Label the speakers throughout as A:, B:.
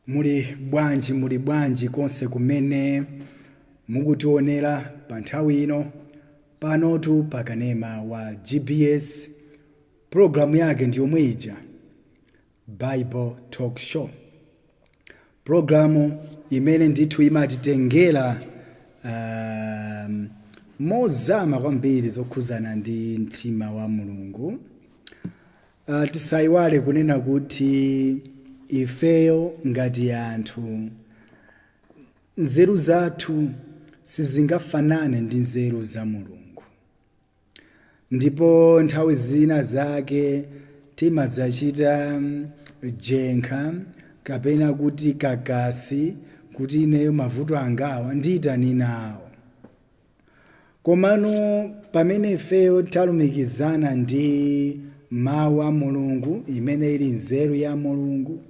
A: Muli bwanji, muli bwanji konse kumene mukutionera pa nthawi ino? Panotu pakanema wa GBS, pulogalamu yake ndi yomwe ija, Bible Talk Show, pulogalamu imene ndithu imatitengera mozama kwambiri zokhuzana ndi mtima wa Mulungu. Tisayiwale kunena kuti ifeyo ngati anthu, nzeru zathu sizingafanane ndi nzeru za Mulungu, ndipo nthawi zina zake timadzachita jenkha kapena kuti kakasi kuti ineyo mavuto angawa ndiyitani nawo. Komano pamene ifeyo talumikizana ndi mawu a Mulungu, imene ili nzeru ya Mulungu,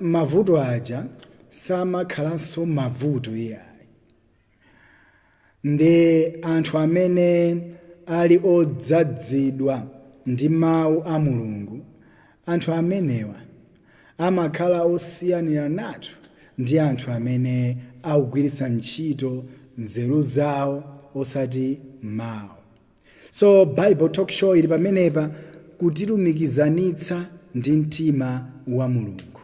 A: mavuto aja samakhalanso mavuto iyayi. Ndi anthu amene ali odzazidwa ndi mawu a Mulungu, anthu amenewa amakhala osiyanira nathu ndi anthu amene akugwiritsa ntchito nzeru zawo osati mawu. So Bible Talk Show ili pamenepa kutilumikizanitsa ndi mtima wa Mulungu,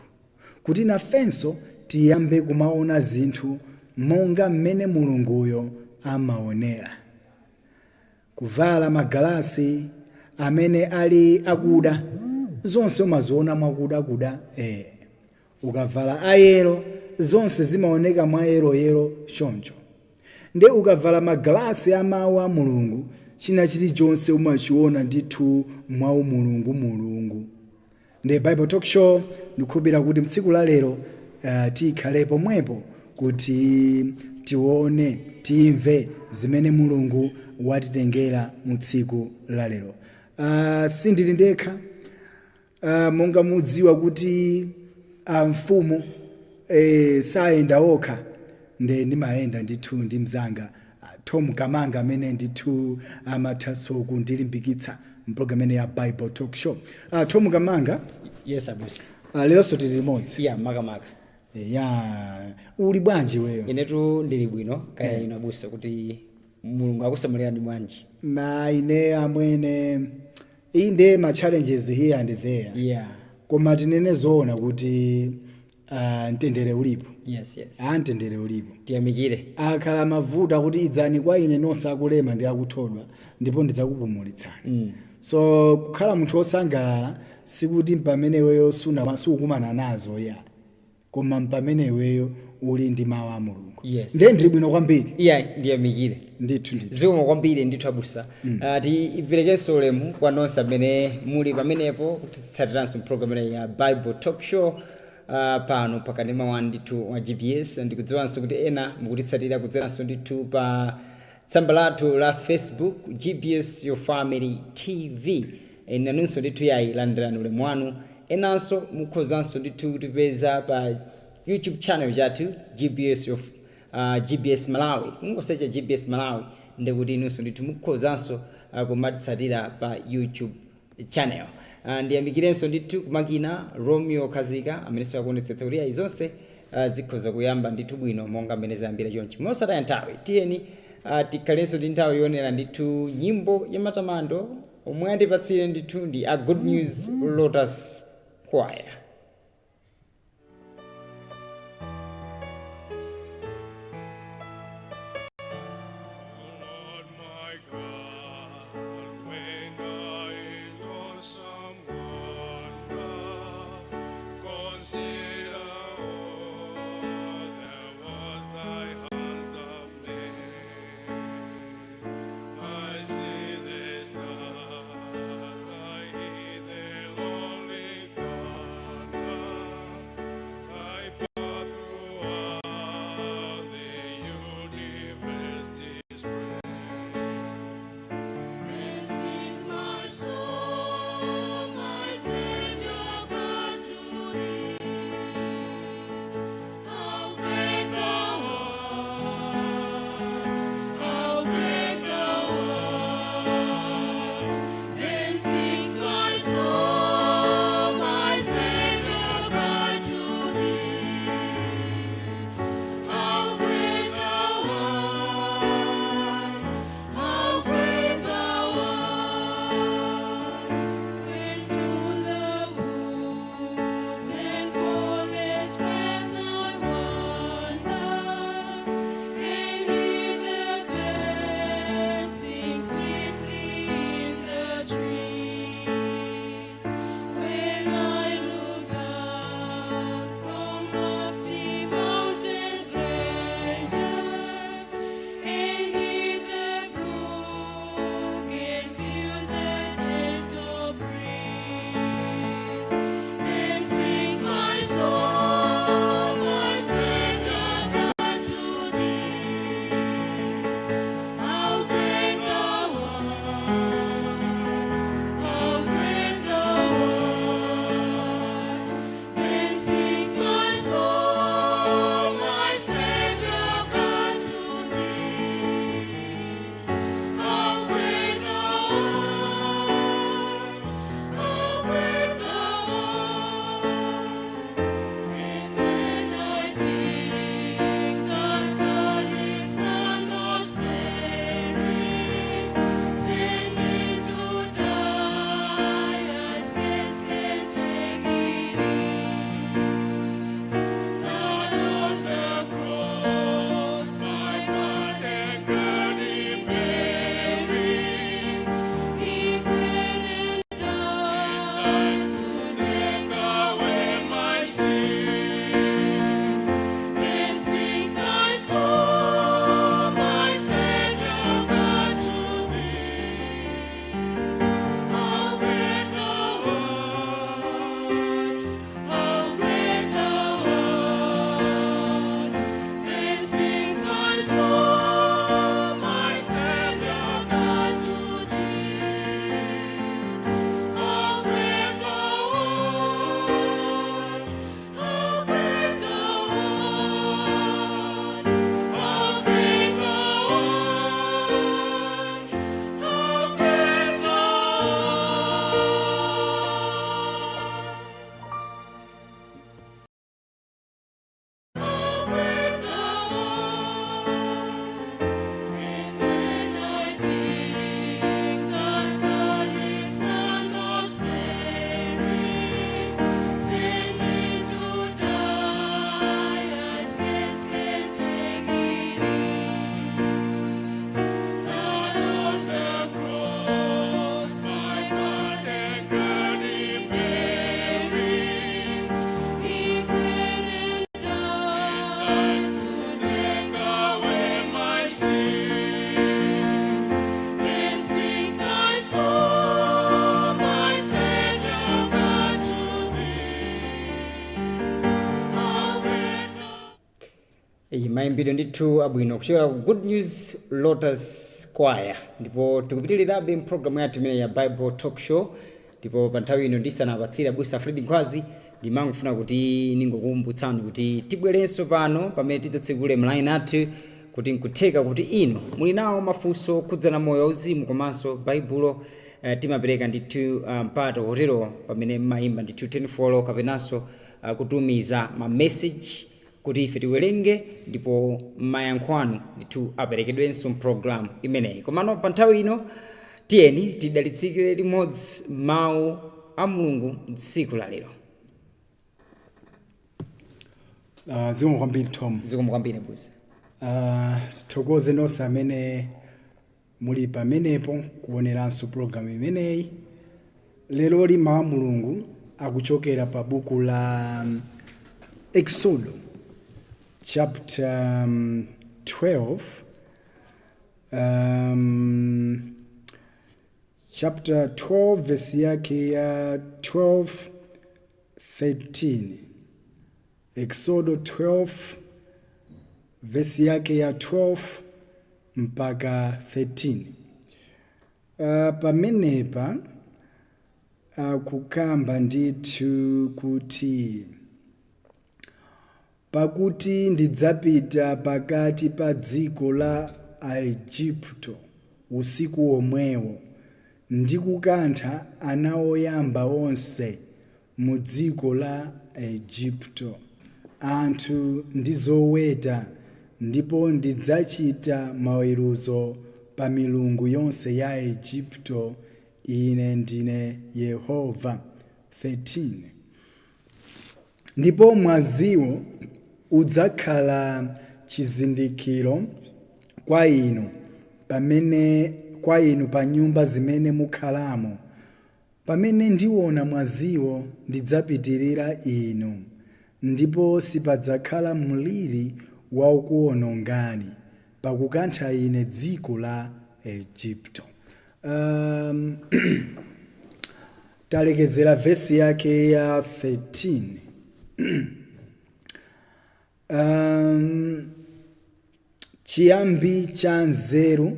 A: kuti nafenso tiyambe kumaona zinthu monga mmene Mulunguyo amaonera. Kuvala magalasi amene ali akuda, zonse umaziona mwakudakuda. Ukavala ayelo, zonse zimaoneka mwa yeloyelo choncho. Nde ukavala magalasi a mawu a Mulungu, china chilichonse umachiona ndithu mwa umulungu mulungu. Nde Bible Talk Show, ndikukhulupirira kuti mtsiku la lero tikhale pomwepo kuti tione, timve zimene Mulungu watitengera mu tsiku la lero. Sindili ndekha. Monga mudziwa kuti amfumu sayenda okha, nde ndimayenda ndithu ndi mzanga Tom Kamanga, amene ndithu amathanso kundilimbikitsa mpulogalamu imene ya Bible Talk Show. Tom Kamanga.
B: Yes, abusa.
A: Leronso tili limodzi.
B: Ya, makamaka.
A: Ya, uli bwanji weyo?
B: Inetu ndili bwino, kaya inu abusa, kuti Mulungu akusamalirani bwanji?
A: Ma ine amwene, inde, ma challenges here and there, koma tinene zoona kuti mtendere ulipo.
B: Yes.
A: Mtendere ulipo.
B: Tiyamikire.
A: Akhala mavuto akuti, "Idzani kwa ine nonse akulema ndi akuthodwa, ndipo ndidzakupumulitsani." So kukhala munthu wosangalala sikuti mpamene iweyo sukumana nazo ya, koma mpamene iweyo uli ndi mawu a Mulungu. Ndiye ndili bwino kwambiri.
B: Iya, ndiyamikire.
A: Ndithu ndithu.
B: Zikomo kwambiri ndithu abusa. Tiperekenso ulemu kwa nonse amene muli pamenepo kutitsatiranso mpulogalamu imeneyi ya Bible Talk Show pano pakanema 1 ndithu wa GBS. Ndikudziwanso kuti ena mukutitsatira kudzeranso ndithu pa tsamba lathu la Facebook, GBS Your Family TV. Nanunso ndithu yayi, landirani ulemu wanu. Enanso mukhozanso ndithu kutipeza pa YouTube channel chathu, GBS Malawi. Kungosecha GBS Malawi, ndikuti inunso ndithu mukhozanso kumatitsatira pa YouTube channel. Ndiyamikirenso ndithu kumakina Romeo Khazika, amenenso akuonetsetsa kuti ayi, zonse zikhoza kuyamba ndithu bwino monga mmene zayambira chonchi. Mosataya nthawi, tiyeni tikhalenso ndi nthawi yoonera ndithu nyimbo ya matamando omwe andipatsire ndithu ndi a Good News Lotus Choir.
C: Lord my God, when I in awesome wonder consider all the works thy hands have made, I see the stars, I hear the rolling thunder, thy power throughout the universe display.
D: Then sings my soul, my Savior God to thee. How great thou art, how great thou art. Then sings my soul, my Savior God to
B: Mayimbidwe ndithu abwino kuchokera ku Good News Lotus Choir. Ndipo tikupitirirabe mpulogalamu yathu imene ya Bible Talk Show. Ndipo pa nthawi ino, ndisanapatsire abusa Fred Nkhwazi, ndimangofuna kuti ningokukumbutsani kuti tibwerenso pano pamene tidzatsekule ma line athu, kuti nkutheka kuti inu muli nawo mafunso okhudzana moyo wauzimu komanso Baibulo. Timapereka ndithu mpata wotero pamene mmayimba ndithu 10 follow kapenanso kutumiza ma message kuti ife tiwerenge ndipo mayankho anu ndithu aperekedwenso mpulogalamu imeneyi. Komano pa nthawi ino tiyeni tidalitsikire limodzi mawu a Mulungu tsiku la lero.
A: Zikomo kwambiri, Tom.
B: Zikomo kwambiri, abusa.
A: Sithokoze nonse amene muli pamenepo kuoneranso pulogalamu imeneyi. Lero mawu a Mulungu akuchokera pa buku la Exodo chapter 12, chapter 12 verse yake ya 12, 13. Exodo 12 verse yake ya 12 mpaka 13. Pamenepa akukamba ndithu kuti, "Pakuti ndidzapita pakati pa dziko la Aigupto usiku womwewo, ndi kukantha ana oyamba onse mu dziko la Igupto, anthu ndi zoweta, ndipo ndidzachita maweruzo pa milungu yonse ya Igupto. Ine ndine Yehova." 13. "Ndipo mwaziwo udzakhala chizindikiro kwa inu pamene kwa inu pa nyumba zimene mukhalamo. Pamene ndiona mwaziwo, ndidzapitirira inu, ndipo sipadzakhala mliri wakuwonongani pakukantha ine dziko la Igupto." Talekezera vesi yake ya 13. Chiyambi cha nzeru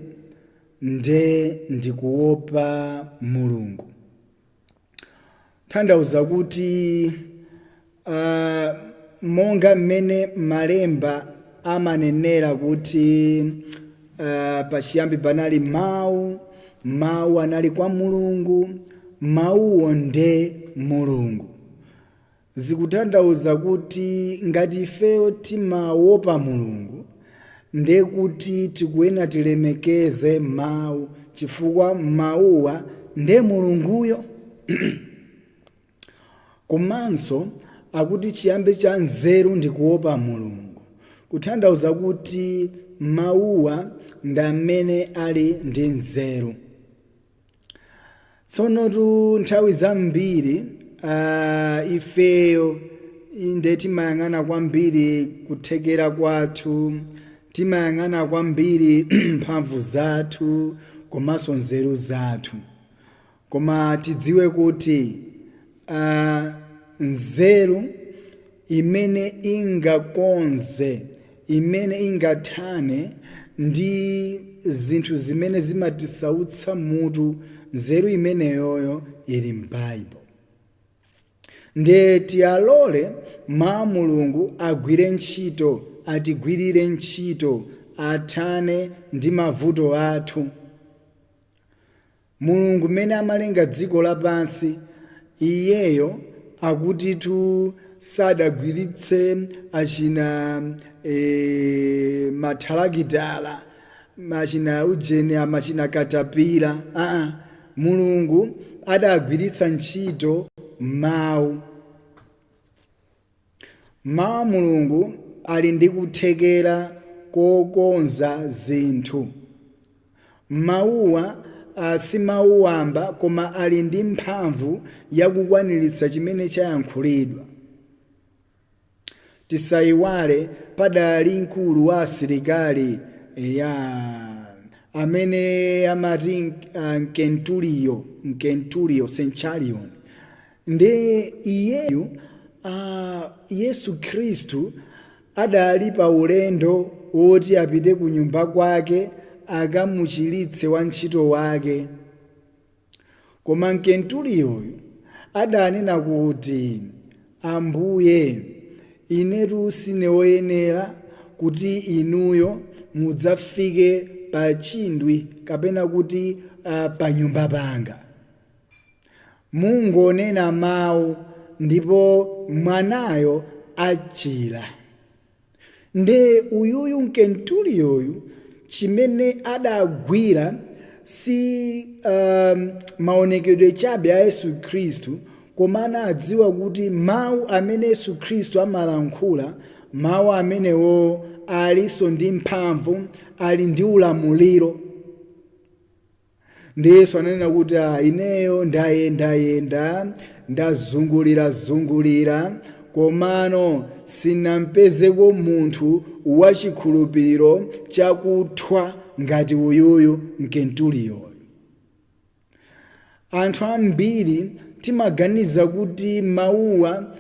A: nde ndikuopa Mulungu. Tanthauza kuti monga mmene malemba amanenera kuti pachiyambi panali mawu, mawu anali kwa Mulungu, mawuwo nde Mulungu. Zikutanthauza kuti ngati ifeyo timaopa Mulungu, nde kuti tikuyenera tilemekeze mawu, chifukwa mawuwa nde Mulunguyo. Komanso akuti chiyambi cha nzeru ndi kuopa Mulungu, kutanthauza kuti mawuwa ndi amene ali ndi nzeru. Tsonotu nthawi zambiri ifeyo inde timayang'ana kwambiri kuthekera kwathu, timayang'ana kwambiri mphamvu zathu komanso nzeru zathu. Koma tidziwe kuti nzeru imene ingakonze, imene ingathane ndi zinthu zimene zimatisautsa mutu, nzeru imeneyoyo ili m'Baibulo. Ndiye tiyalole mawu a Mulungu agwire ntchito, atigwirire ntchito, athane ndi mavuto athu. Mulungu mmene amalenga dziko lapansi, iyeyo akutitu sadagwiritse achina mathalakitala, machina ujeni, amachina katapira. Aa, Mulungu adagwiritsa ntchito mawu. Mawu a Mulungu ali ndi kuthekera kokonza zinthu. Mawuwa si mawu wamba, koma ali ndi mphamvu yakukwaniritsa chimene chayankhulidwa. Tisayiwale padali mkulu wa asilikali ya amene amati Mkenturiyo, centurion. Ndi iyeyu, Yesu Khristu. Adali pa ulendo woti apite ku nyumba kwake akamuchiritse wantchito wake. Koma mkentuliyoyu adanena kuti, "Ambuye, inetu sine woyenera kuti inuyo mudzafike pa chindwi kapena kuti pa nyumba panga. Mungonena mawu ndipo mwanayo achira." Nde uyuyu mkentuliyoyu chimene adagwira si maonekedwe chabe a Yesu Khristu, koma anadziwa kuti mawu amene Yesu Khristu amalankhula, mawu amenewo alinso ndi mphamvu, ali ndi ulamuliro. Ndi Yesu ananena kuti, "Ah, ineyo ndayendayenda, ndazungulirazungulira, komano sinampezeko munthu wachikhulupiriro chakuthwa ngati uyuyu mkentuliyoyo." Anthu ambiri timaganiza kuti mawuwa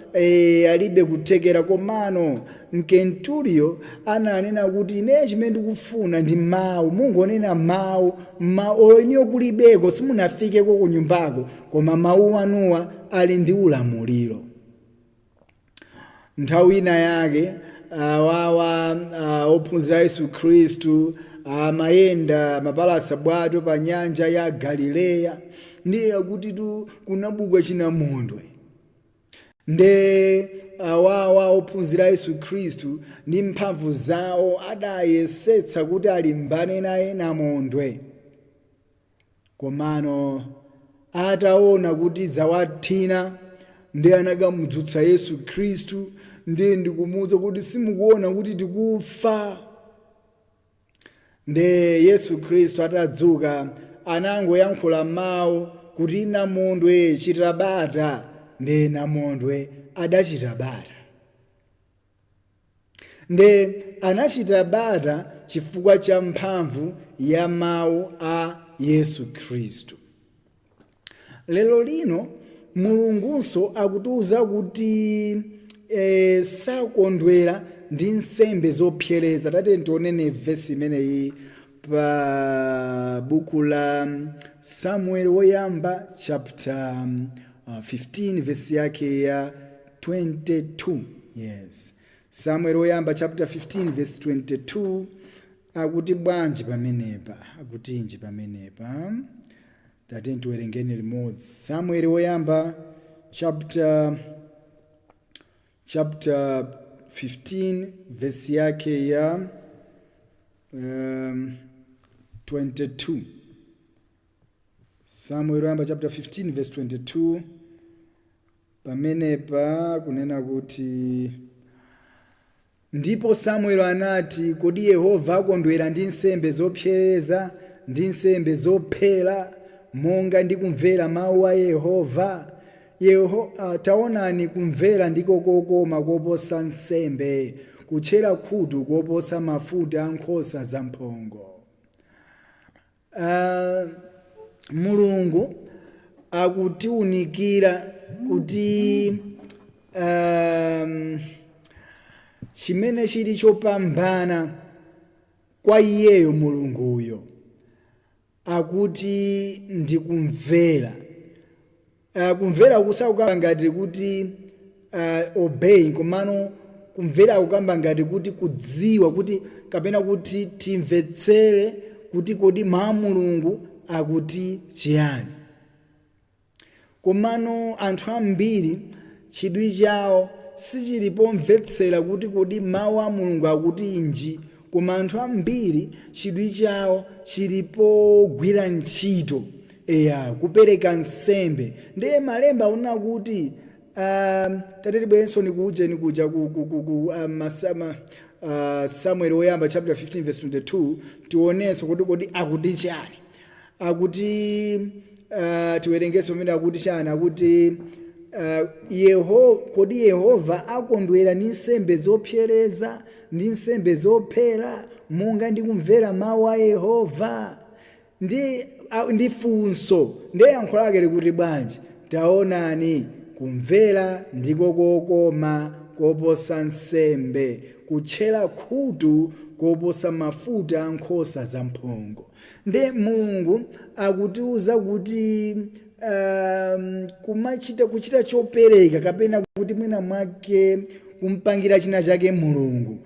A: alibe kuthekera, komano mkentuliyo ananena kuti, "Ine chimene ndikufuna ndi mawu, mungonena mawu olo iniyo kulibeko, simunafikeko ku nyumbako, koma mawu anuwa ali ndi ulamuliro." Nthawi ina yake awawa ophunzira Yesu Khristu amayenda mapalasa bwato pa nyanja ya Galileya. Ndiye akuti tu kunabuka chinamondwe. Nde awawa ophunzira Yesu Khristu ndi mphamvu zawo adayesetsa kuti alimbane naye namondwe, komano ataona kuti zawathina, ndi anakamudzutsa Yesu Khristu ndi ndikumuwuza kuti, "Simukuona kuti tikufa?" Nde Yesu Khristu atadzuka anangoyankhula mawu kuti, "Namondwe, chita bata." Nde namondwe adachita bata. Nde anachita bata chifukwa cha mphamvu ya mawu a Yesu Khristu. Lero lino Mulungunso akutiuza kuti sakondwera ndi nsembe zopsereza. Tate tionene vesi imeneyi pa buku la Samuel Woyamba chapter 15, vesi yake ya 22. Yes, Samuel Woyamba chapter 15 verse 22. Akuti bwanji pamenepa? Akutinji pamenepa? Tate tiwerengeni limodzi. Samuel Woyamba chapter 15 verse yake ya 22. Samuel Woyamba chapter 15 verse 22. Pamenepa kunena kuti, "Ndipo Samuel anati, 'Kodi Yehova akondwera ndi nsembe zopsereza ndi nsembe zophera monga ndi kumvera mawu a Yehova? Taonani, kumvera ndiko kokoma koposa nsembe, kutchera khutu koposa mafuta a nkhosa zamphongo.'" Mulungu akutiunikira kuti chimene chili chopambana kwa iyeyo Mulunguyo akuti ndikumvera. Kumvera kusakukamba ngati kuti obey, komano kumvera kukamba ngati kuti kudziwa kuti kapena kuti timvetsere kuti kodi mawu a Mulungu akuti chiyani. Komano anthu ambiri chidwi chawo sichili pomvetsera kuti kodi mawu a Mulungu akuti nji, koma anthu ambiri chidwi chawo chili pogwira ntchito, eya, kupereka nsembe. Ndiye malemba akunena kuti tate tibwerenso nikuja nikuja ku Samuel Woyamba chapter 15 verse 22. Tionenso kuti kodi akuti chani. Akuti tiwerengenso pamene akuti chani. Akuti "Kodi Yehova akondwera ndi nsembe zopsereza ndi nsembe zophera monga ndi kumvera mawu a Yehova?" Ndi funso. Ndiye yankho lake likuti bwanji? "Taonani, kumvera ndiko kokoma koposa nsembe, kutchera khutu koposa mafuta a nkhosa zamphongo. Nde Mulungu akutiuza kuti kumachita kuchita chopereka kapena kuti mwina mwake kumpangira china chake Mulungu,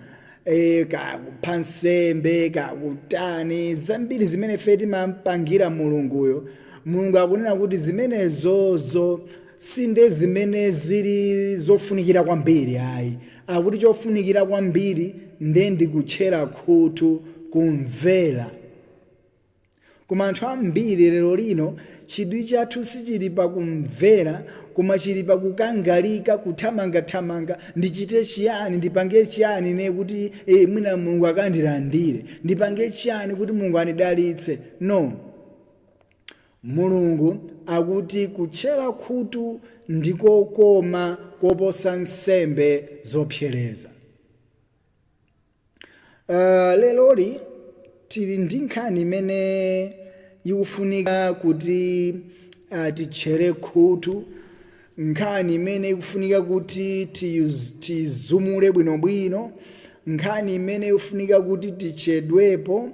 A: kakupha nsembe, kakutani, zambiri zimene ife timampangira Mulunguyo, Mulungu akunena kuti zimenezozo sinde zimene zili zofunikira kwambiri ayi. Akuti chofunikira kwambiri nde ndikutchera khutu, kumvera. Koma anthu ambiri lero lino chidwi chathu sichili pakumvera, koma chili pakukangalika, kuthamangathamanga, ndichite chiyani, ndipange chiyani ine kuti mwina Mulungu akandilandire, ndipange chiyani kuti Mulungu andidalitse. No, Mulungu akuti kutchera khutu ndikokoma koposa nsembe zopsereza. Leroli tili ndi nkhani imene ikufunika kuti titchere khutu, nkhani imene ikufunika kuti tizumule bwinobwino, nkhani imene ikufunika kuti tichedwepo,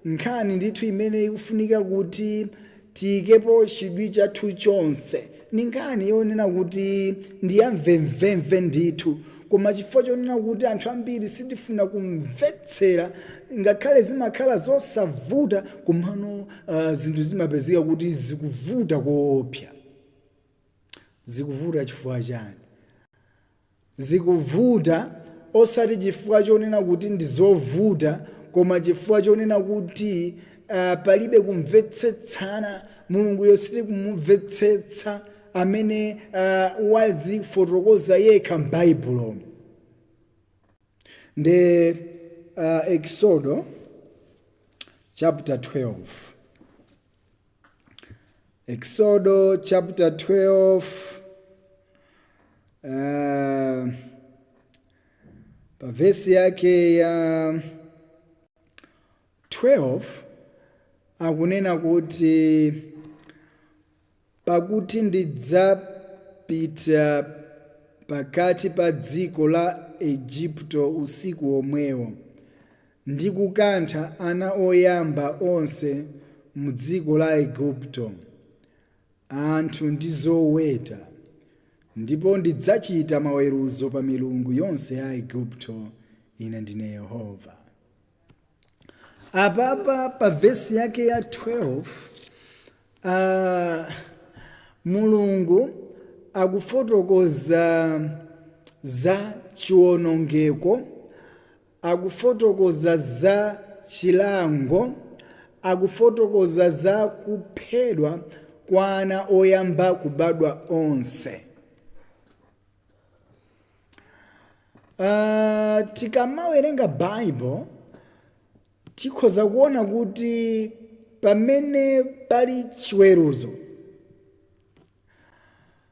A: nkhani ndithu imene ikufunika kuti tiyikepo chidwi chathu chonse. Ni nkhani yonena kuti ndi yamvemvemve ndithu, koma chifukwa chonena kuti anthu ambiri sitifuna kumvetsera, ngakhale zimakhala zosavuta, komano zinthu zimapezeka kuti zikuvuta koopsa. Zikuvuta chifukwa chani? Zikuvuta osati chifukwa chonena kuti ndi zovuta, koma chifukwa chonena kuti palibe kumvetsetsana. Mulunguyo sitikumumvetsetsa amene wazifotokoza yekha m'Baibulo. Ndi Exodo chapter 12. Exodo chapter 12, pa vesi yake ya 12 akunena kuti, pakuti ndidzapita pakati pa dziko la Igupto usiku omwewo, ndi kukantha ana oyamba onse mu dziko la Igupto, anthu ndi zoweta, ndipo ndidzachita maweruzo pa milungu yonse ya Igupto. Ine ndine Yehova. Apapa pa vesi yake ya 12, Mulungu akufotokoza za chiwonongeko, akufotokoza za chilango, akufotokoza za kuphedwa kwa ana oyamba kubadwa onse. Tikamawerenga Bible tikhoza kuona kuti pamene pali chiweruzo,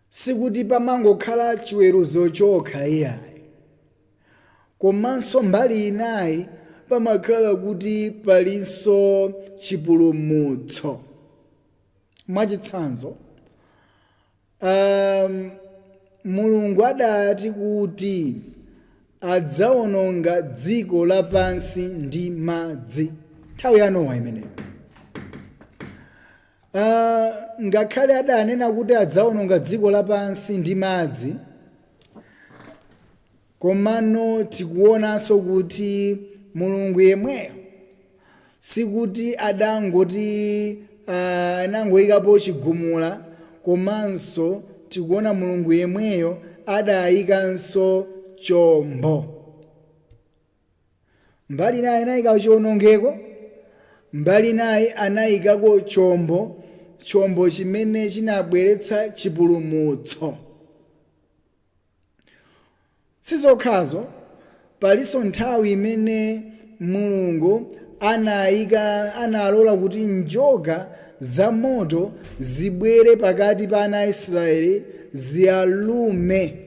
A: sikuti pamangokhala chiweruzo chokha iyayi, komanso mbali inayi pamakhala kuti palinso chipulumutso. Mwachitsanzo, Mulungu adati kuti adzawononga dziko lapansi ndi madzi nthawi ya Nowa imeneyo. Ngakhale adanena kuti adzawononga dziko lapansi ndi madzi, komano tikuonanso kuti Mulungu yemweyo sikuti adangoti anangoyikapo chigumula, komanso tikuona Mulungu yemweyo adayikanso chombo. Mbali naye anayika chiwonongeko, mbali naye anayikako chombo, chombo chimene chinabweretsa chipulumutso. Sizokhazo, palinso nthawi imene Mulungu analola kuti njoka zamoto zibwere pakati pa ana a Israeli zialume.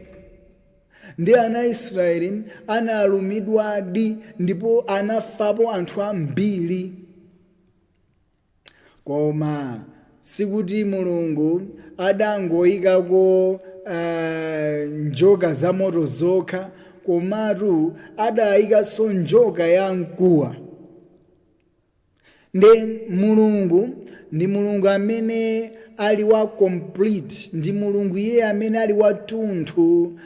A: Ndi ana a Israeli analumidwadi ndipo anafapo anthu ambiri. Koma sikuti Mulungu adangoyikako njoka zamoto zokha, Komatu adayikanso njoka ya mkuwa. Nde Mulungu ndi Mulungu amene ali wa complete, ndi Mulungu iye amene ali wathunthu.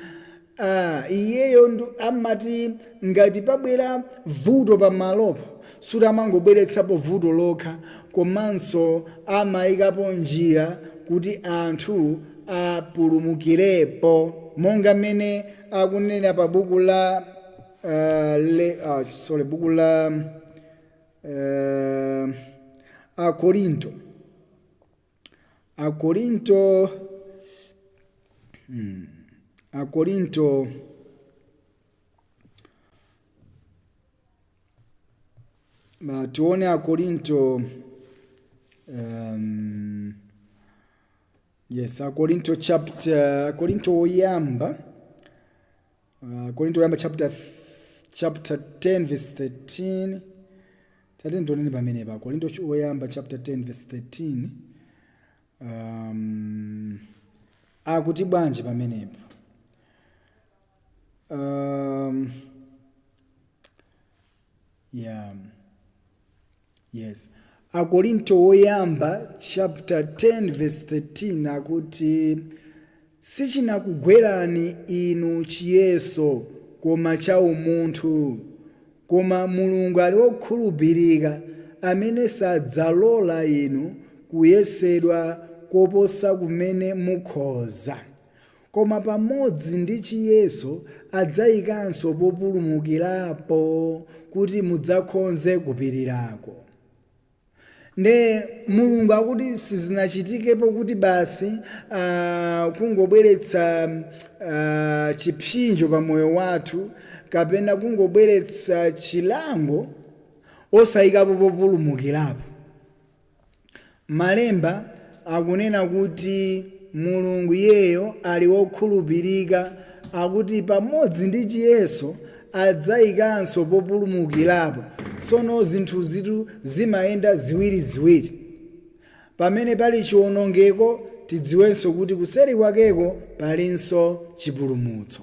A: Iyeyo amati ngati pabwera vuto pamalopo, suti amangobweretsapo vuto lokha, komanso amayikapo njira kuti anthu apulumukirepo, monga mmene akunena pa buku la sorry, buku la Akorinto, Akorinto, Akorinto, tione Akorinto, yes, Akorinto chapter, Akorinto woyamba, Akorinto woyamba chapter 10 verse 13. Tate ndioneni pamenepa Akorinto woyamba chapter 10 verse 13, akuti bwanji pamenepo? Yeah, yes, Akorinto woyamba chapter 10 verse 13 akuti, "Sichinakugwerani inu chiyeso koma cha umunthu, koma Mulungu ali wokhulupirika, amene sadzalola inu kuyesedwa koposa kumene mukhoza, koma pamodzi ndi chiyeso adzayikanso populumukirapo, kuti mudzakhoze kupirirako." Nde Mulungu akuti sizinachitikepo kuti basi kungobweretsa chipsinjo pa moyo wathu kapena kungobweretsa chilango osayikapo populumukirapo. Malemba akunena kuti Mulungu iyeyo ali wokhulupirika, akuti pamodzi ndi chiyeso adzayikanso populumukirapo. Tsono zinthu zitu zimayenda ziwiriziwiri. Pamene pali chiwonongeko, tidziwenso kuti kuseri kwakeko palinso chipulumutso.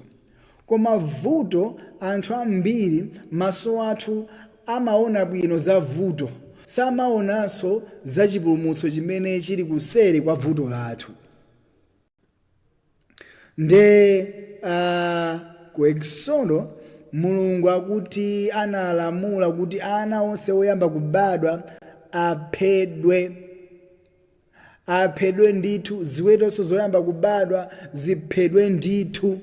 A: Koma vuto, anthu ambiri maso athu amaona bwino za vuto, samaonanso za chipulumutso chimene chili kuseri kwa vuto lathu. Nde ku Exodo Mulungu akuti analamula kuti ana onse oyamba kubadwa aphedwe, aphedwe ndithu. Ziwetonso zoyamba kubadwa ziphedwe ndithu.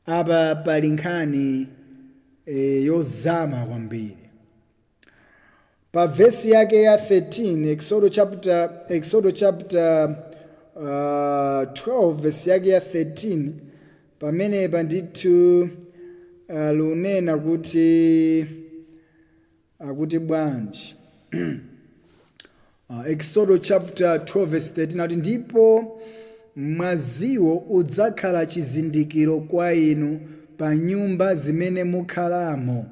A: Apa pali nkhani yozama kwambiri. Pa vesi yake ya 13, Exodo chapter 12 vesi yake ya 13, pamenepa ndithu lunena kuti, akuti bwanji? Exodo chapter 12 verse 13 ati, "Ndipo mwaziwo udzakhala chizindikiro kwa inu pa nyumba zimene mukhalamo.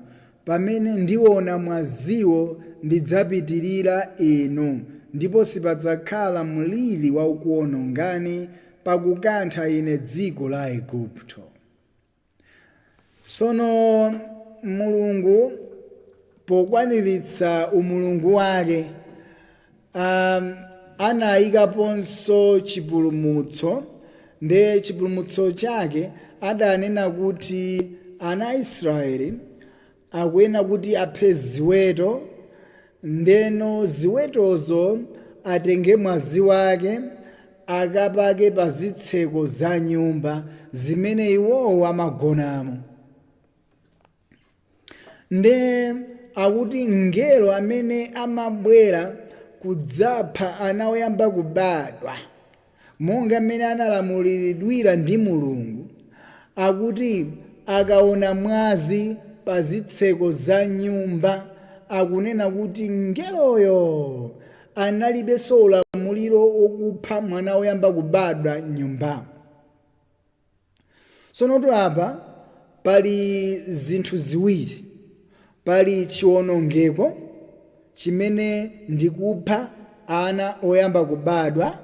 A: Pamene ndiona mwaziwo, ndidzapitirira inu, ndipo sipadzakhala mliri wakuwonongani pakukantha ine dziko la Igupto." Tsono Mulungu pokwaniritsa umulungu wake, anayikaponso chipulumutso. Nde chipulumutso chake adanena kuti ana a Israeli akuyenera kuti aphe ziweto, ndeno ziwetozo atenge mwazi wake akapake pa zitseko za nyumba zimene iwowo amagonamo. Nde akuti mngelo amene amabwera kudzapha ana oyamba kubadwa, monga mmene analamuliridwira ndi Mulungu, akuti akaona mwazi pa zitseko za nyumba, akunena kuti mngeloyo analibenso ulamuliro wokupha mwana woyamba kubadwa m'nyumbamo. Tsonotu apa pali zinthu ziwiri. Pali chiwonongeko chimene ndikupha ana oyamba kubadwa,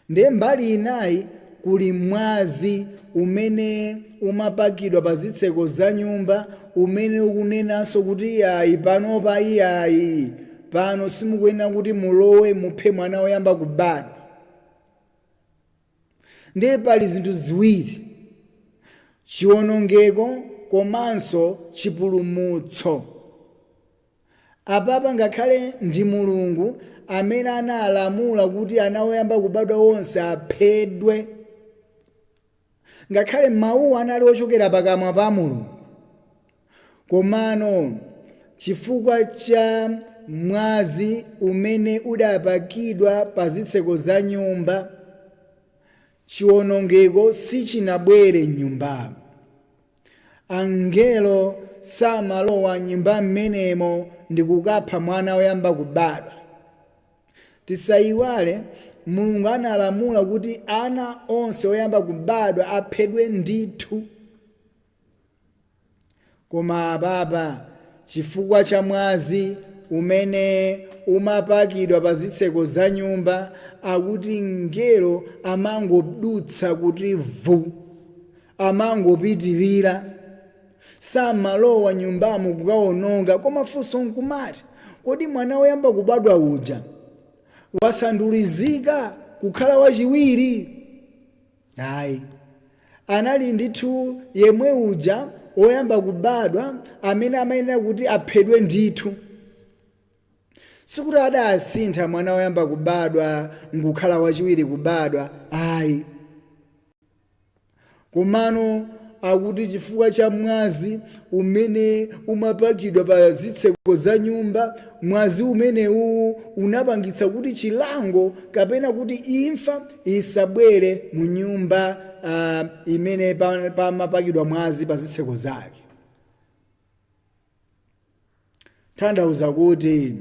A: ndiye mbali inayi Kuli mwazi umene umapakidwa pa zitseko za nyumba, umene ukunenanso kuti iyayi, panopa iyayi, pano simukuyenera kuti mulowe muphe mwana woyamba kubadwa. Ndiye pali zinthu ziwiri, chiwonongeko komanso chipulumutso. Apapa ngakhale ndi Mulungu amene analamula kuti ana oyamba kubadwa onse aphedwe, ngakhale mawuwo anali ochokera pakamwa pa Mulungu, komano chifukwa cha mwazi umene udapakidwa pa zitseko za nyumba, chiwonongeko sichinabwere m'nyumbamo. Angelo samalowa m'nyumba m'menemo ndi kukapha mwana woyamba kubadwa. Tisayiwale, Mulungu analamula kuti ana onse oyamba kubadwa aphedwe ndithu. Koma apapa, chifukwa cha mwazi umene umapakidwa pa zitseko za nyumba, akuti mngelo amangodutsa kuti vu, amangopitirira, samalowa nyumbamo kukawononga. Koma funso nkumati, kodi mwana woyamba kubadwa uja wasandulizika kukhala wachiwiri? Ayi, anali ndithu yemwe uja woyamba kubadwa amene amayenera kuti aphedwe ndithu. Sikuti adasintha mwana woyamba kubadwa nkukhala wachiwiri kubadwa, ayi. Komano akuti chifukwa cha mwazi umene umapakidwa pa zitseko za nyumba, mwazi umenewu unapangitsa kuti chilango kapena kuti imfa isabwere mu nyumba imene pamapakidwa mwazi pa zitseko zake. Tanthauza kuti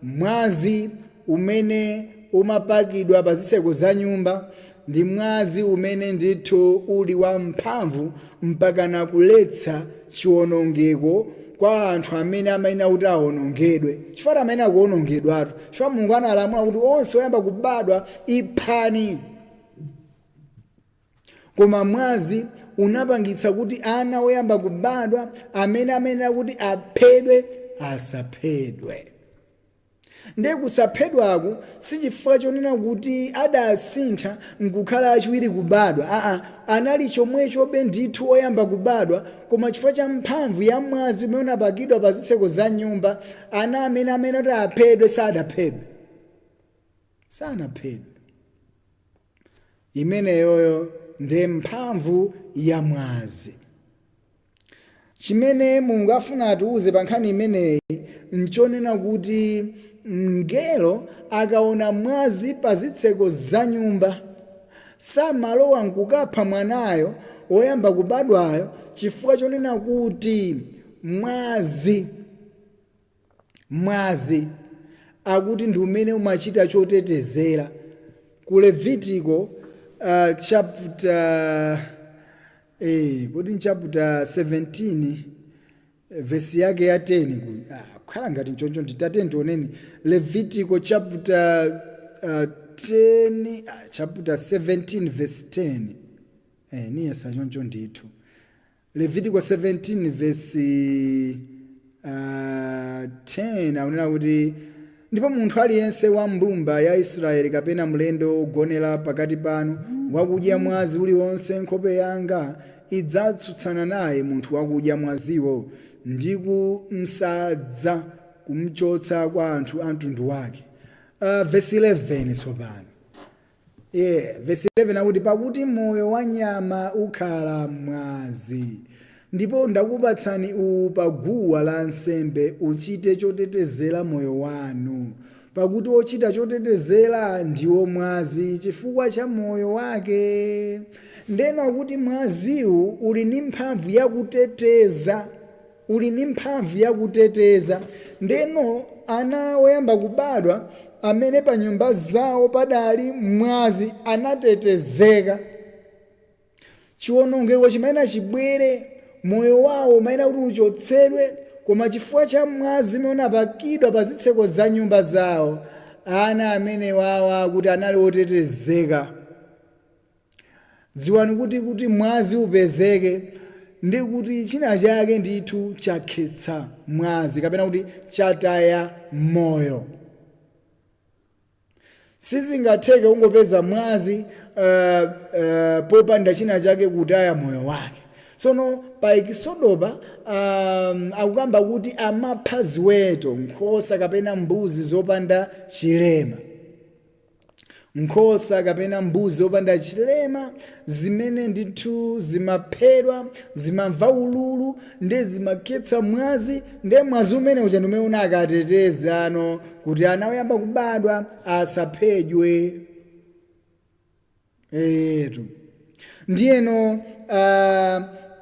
A: mwazi umene umapakidwa pa zitseko za nyumba ndi mwazi umene ndithu uli wamphamvu mpakana kuletsa chiwonongeko kwa anthu amene amayenera kuti awonongedwe, chifukwa amayenera kuwonongedwatu, chifukwa Mulungu analamula kuti onse oyamba kubadwa iphani. Koma mwazi unapangitsa kuti ana oyamba kubadwa amene amayenera kuti aphedwe asaphedwe. Ndiye kusaphedwaku si chifukwa chonena kuti adasintha nkukhala achiwiri kubadwa, aa, anali chomwechobe ndithu oyamba kubadwa, koma chifukwa cha mphamvu ya mwazi umene unapakidwa pa zitseko za nyumba, ana amene amayenera kuti aphedwe sadaphedwe, sanaphedwe. Imeneyoyo ndiye mphamvu ya mwazi. Chimene Mulungu afuna atiuze pa nkhani imeneyi nchonena kuti mngelo akaona mwazi pa zitseko za nyumba, samalowa nkukapha mwanayo woyamba kubadwayo, chifukwa chonena kuti mwazi akuti ndi umene umachita chotetezera. Ku Levitiko chapter, kodi chapter 17, vesi yake ya 10, kukhala ngati nchoncho nditate tioneni Levitiko chapter 10, chapter 17 verse 10. Niyesa choncho ndithu. Levitiko 17 verse 10 akunena kuti, ndipo munthu aliyense wa mbumba ya Israeli kapena mlendo wogonera pakati panu wakudya mwazi uliwonse, nkhope yanga idzatsutsana naye munthu wakudya mwaziwo, ndi kumsadza kumchotsa kwa anthu a mtundu wake. Verse 11 tsopano. Yeah, verse 11 akuti, pakuti moyo wa nyama ukhala mwazi, ndipo ndakupatsani uwu pa guwa la nsembe uchite chotetezera moyo wanu, pakuti ochita chotetezera ndiwo mwazi chifukwa cha moyo wake. Ndeno akuti mwaziwu uli ndi mphamvu yakuteteza, uli ndi mphamvu yakuteteza. Ndeno ana oyamba kubadwa amene pa nyumba zawo padali mwazi anatetezeka. Chiwonongeko chimayenera chibwere, moyo wawo umayenera kuti uchotsedwe, koma chifukwa cha mwazi umene unapakidwa pa zitseko za nyumba zawo, ana amenewawa kuti anali otetezeka. Dziwani kuti mwazi upezeke ndi kuti china chake ndithu chakhetsa mwazi kapena kuti chataya moyo. Sizingatheke kungopeza mwazi popanda china chake kutaya moyo wake. Tsono pa Ekisodopa akukamba kuti amapha ziweto, nkhosa kapena mbuzi zopanda chilema. Nkhosa kapena mbuzi zopanda chilema zimene ndithu zimaphedwa, zimamva ululu nde zimakhetsa mwazi, nde mwazi umene uja ndi umene unakateteza ano kuti ana oyamba kubadwa asaphedwe. Eetu. Ndiyeno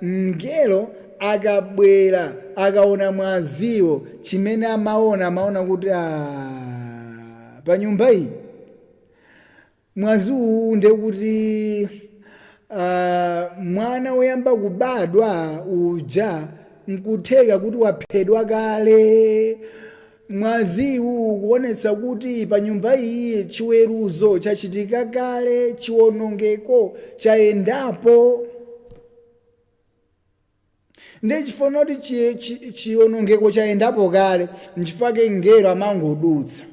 A: mngelo akabwera akaona mwaziwo, chimene amaona, amaona kuti pa nyumba iyi mwazi uwu ndiye kuti mwana woyamba kubadwa uja nkutheka kuti waphedwa kale. Mwaziwu ukuonetsa kuti pa nyumba iyi chiweruzo chachitika kale, chiwonongeko chayendapo. Ndiye chifukwa kuti chiwonongeko chayendapo kale, nchifukwa chake mngelo amangodutsa.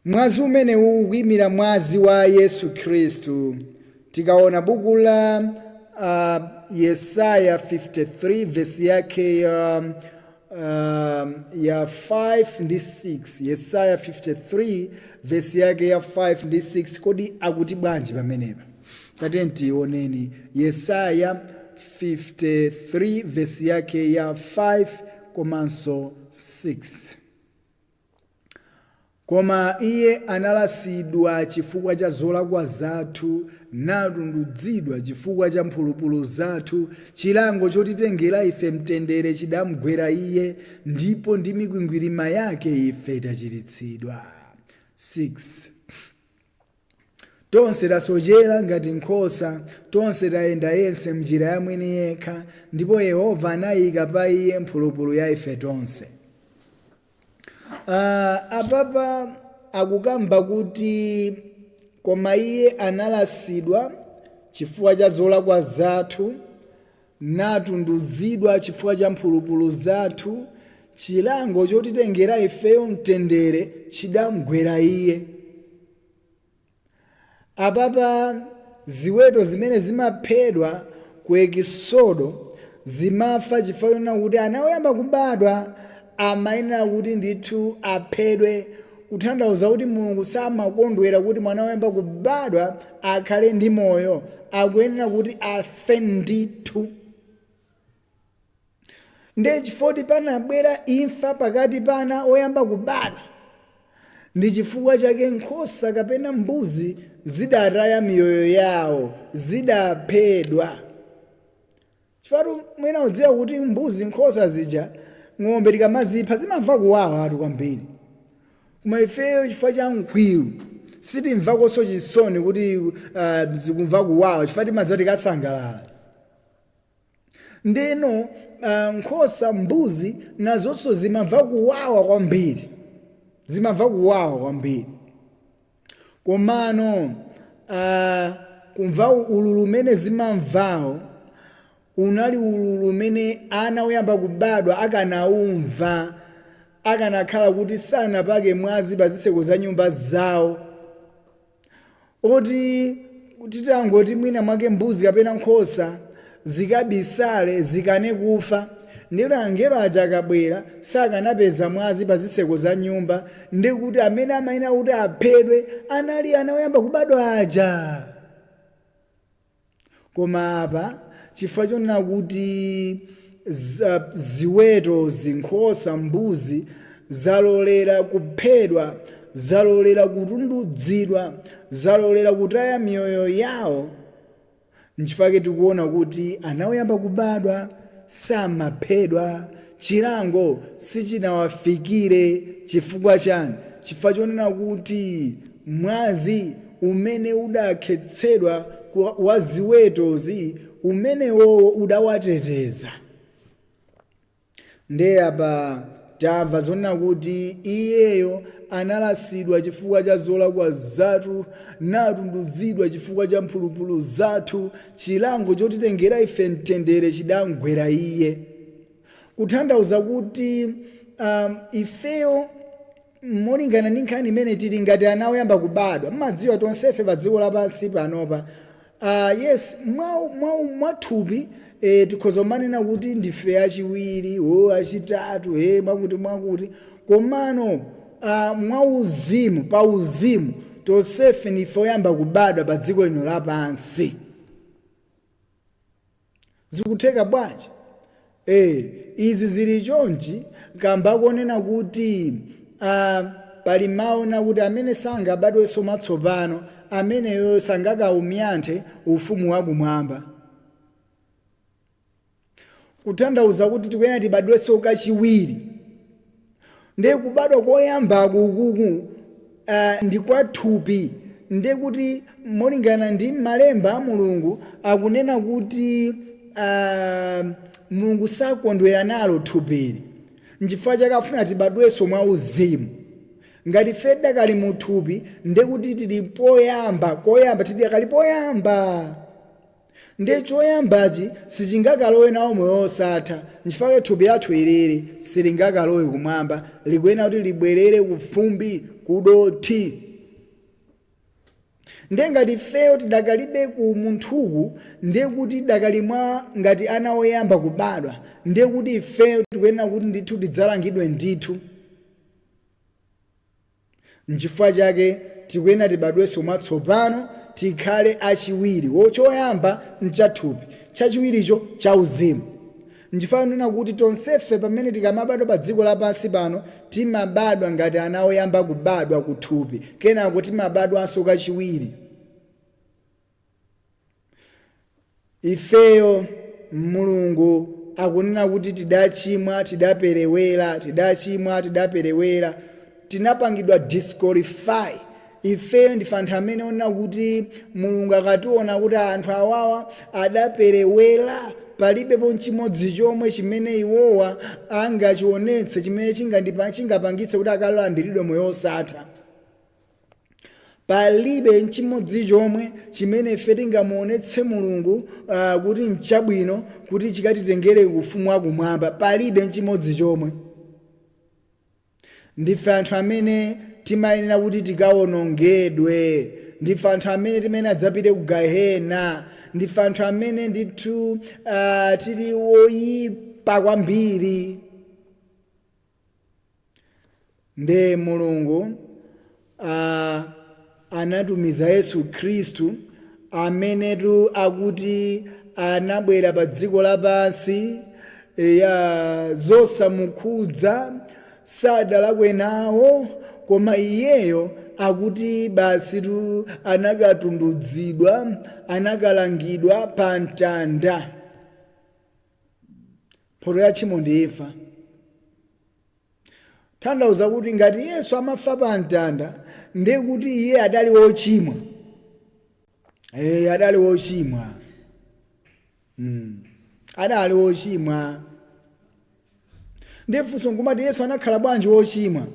A: Mwazi umenewu ukuimira mwazi wa Yesu Khristu. Tikaona buku la Yesaya 53 vesi yake ya 5 ndi 6. Yesaya 53 vesi yake ya 5 ndi 6, kodi akuti bwanji pamenepa? Tatiyeni tioneni Yesaya 53 vesi yake ya 5 komanso 6. Koma iye analasidwa chifukwa cha zolakwa zathu, natundudzidwa chifukwa cha mphulupulu zathu, chilango chotitengera ife mtendere chidamgwera iye, ndipo ndi mikwingwirima yake ife tachiritsidwa. 6 Tonse tasochera ngati nkhosa, tonse tayenda yense m'njira ya mwini yekha, ndipo Yehova anaika pa iye mphulupulu ya ife tonse. Apapa akukamba kuti koma iye analasidwa chifukwa cha zolakwa zathu, natundudzidwa chifukwa cha mphulupulu zathu, chilango chotitengera ifeyo mtendere chidamgwera iye. Apapa ziweto zimene zimaphedwa ku Ekisodo zimafa chifukwa chonena kuti ana oyamba kubadwa amayenera kuti ndithu aphedwe, kutanthauza kuti Mulungu samakondwera kuti mwana woyamba kubadwa akhale ndi moyo, akuyenera kuti afe ndithu. Ndiye chifukwa kuti panabwera imfa pakati pa ana oyamba kubadwa, ndi chifukwa chake nkhosa kapena mbuzi zidataya miyoyo yawo, zidaphedwa. Chifukwa mwina udziwa kuti mbuzi, nkhosa zija, ng'ombe tikamazipha zimamva kuwawa kwambiri. Koma ifeyo chifukwa cha nkhwiru sitimvakonso chisoni kuti zikumva kuwawa, chifukwa timadziwa tikasangalala. Ndeno nkhosa, mbuzi nazonso zimamva kuwawa kwambiri, zimamva kuwawa kwambiri. Komano kumva ululu umene zimamvawo unali ululu umene ana oyamba kubadwa akanaumva akanakhala kuti sanapake mwazi pa zitseko za nyumba zawo. Oti titangoti mwina mwake mbuzi kapena nkhosa zikabisale zikane kufa, ndiye kuti angelo aja akabwera sakanapeza mwazi pa zitseko za nyumba, ndi kuti amene amayenera kuti aphedwe anali ana oyamba kubadwa aja. Koma apa chifukwa chonena kuti ziweto, zinkhosa, mbuzi zalolera kuphedwa, zalolera kutundudzidwa, zalolera kutaya miyoyo yawo, nchifukwa chake tikuona kuti ana oyamba kubadwa samaphedwa, chilango sichinawafikire. Chifukwa chani? Chifukwa chonena kuti mwazi umene udakhetsedwa wa ziwetozi umenewo udawateteza. Ndiye apa Tamva zonena kuti iyeyo analasidwa chifukwa cha zolakwa zathu, natunduzidwa chifukwa cha mphulupulu zathu, chilango chotitengera ife mtendere chidamgwera iye. Kutanthauza kuti ifeyo molingana ndi nkhani imene tili ngati ana oyamba kubadwa. Mmadziwa tonsefe pa dziko lapansi panopa, yes, mwathupi tikhoza kumanena kuti ndife achiwiri o achitatu, mwakuti mwakuti, komano mwauzimu, pa uzimu tonsefe ndife oyamba kubadwa pa dziko lino lapansi. Zikutheka bwanji? Izi zili chonchi kamba konena kuti pali mawu nakuti amene sangabadwenso mwatsopano, ameneyo sangakaumyanthe ufumu wakumwamba. Kutanthauza kuti tikuyenera tibadwenso kachiwiri. Ndiye kubadwa koyamba kukuku ndi kwa thupi. Ndiye kuti molingana ndi malemba a Mulungu akunena kuti Mulungu sakondwera nalo thupili. Nchifukwa chake afuna tibadwenso mwa uzimu. Ngati ife tidakali mu thupi, ndiye kuti tili poyamba, koyamba tidakali poyamba. Ndiye choyambachi sichingakalowe nawo moyo wosatha. Nchifukwa chake thupi lathu ilili silingakalowe kumwamba, likuyenera kuti libwerere ku fumbi, kudothi. Ndiye ngati ifeyo tidakalibe ku munthuku, ndiye kuti tidakali mwa ngati ana oyamba kubadwa, ndiye kuti ifeyo tikuyenera kuti ndithu tidzalangidwe ndithu. Nchifukwa chake tikuyenera tibadwenso mwatsopano, tikhale achiwiri. Choyamba nchathupi, chachiwiricho chauzimu. Nchifukwa kunena kuti tonsefe pamene tikamabadwa pa dziko lapansi pano, timabadwa ngati ana oyamba kubadwa kuthupi, kenako timabadwanso kachiwiri. Ifeyo Mulungu akunena kuti tidachimwa, tidaperewera, tidachimwa, tidaperewera, tinapangidwa disqualify. Ifeyo ndife anthu amene onena kuti Mulungu akationa kuti anthu awawa adaperewera, palibepo nchimodzi chomwe chimene iwowa angachionetse chimene chingapangitse kuti akalandiridwe moyo wosatha. Palibe nchimodzi chomwe chimene ife tingamuonetse Mulungu kuti nchabwino kuti chikatitengere ku ufumu wakumwamba. Palibe nchimodzi chomwe. Ndife anthu amene timayenera kuti tikawonongedwe. Ndife anthu amene timene adzapite ku gahena. Ndife anthu amene ndithu tili woyipa kwambiri. Nde Mulungu anatumiza Yesu Khristu, amenetu akuti anabwera pa dziko lapansi ya zosamukhudza, sadalakwe nawo, koma iyeyo akuti basitu anakatundudzidwa, anakalangidwa pa mtanda. Mphotho ya tchimo ndi imfa. Tanthauza kuti ngati Yesu amafa pa mtanda, ndiye kuti iye adali wochimwa. Adali wochimwa. Adali wochimwa. Ndiye funso nkumati Yesu anakhala bwanji wochimwa?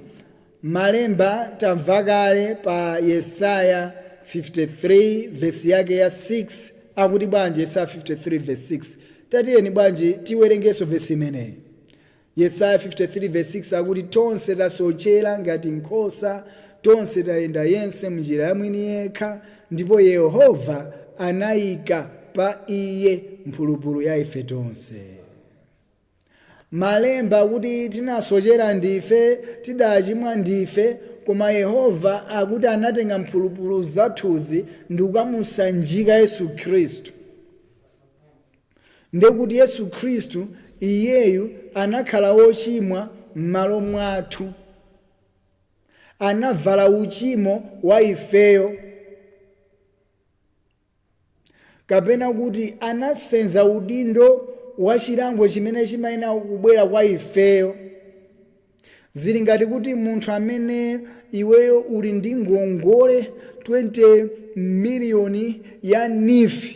A: Malemba tamva kale pa Yesaya 53 vesi yake ya 6 akuti bwanji? Yesaya 53 verse 6. Tatiyeni bwanji tiwerengenso vesi imeneyi. Yesaya 53 verse 6 akuti tonse tasochera ngati nkhosa, tonse tayenda yense mnjira ya mwini yekha, ndipo Yehova anayika pa iye mphulupulu ya ife tonse. Malemba akuti tinasochera ndife, tidachimwa ndife, koma Yehova akuti anatenga mphulupulu zathuzi ndi kukamusanjika Yesu Khristu. Ndiye kuti Yesu Khristu iyeyu anakhala wochimwa m'malo mwathu. Anavala uchimo wa ifeyo, kapena kuti anasenza udindo wa chilango chimene chimayenera kubwera kwa ifeyo. Zili ngati kuti munthu amene iweyo uli ndi ngongole 20 miliyoni ya NEEF.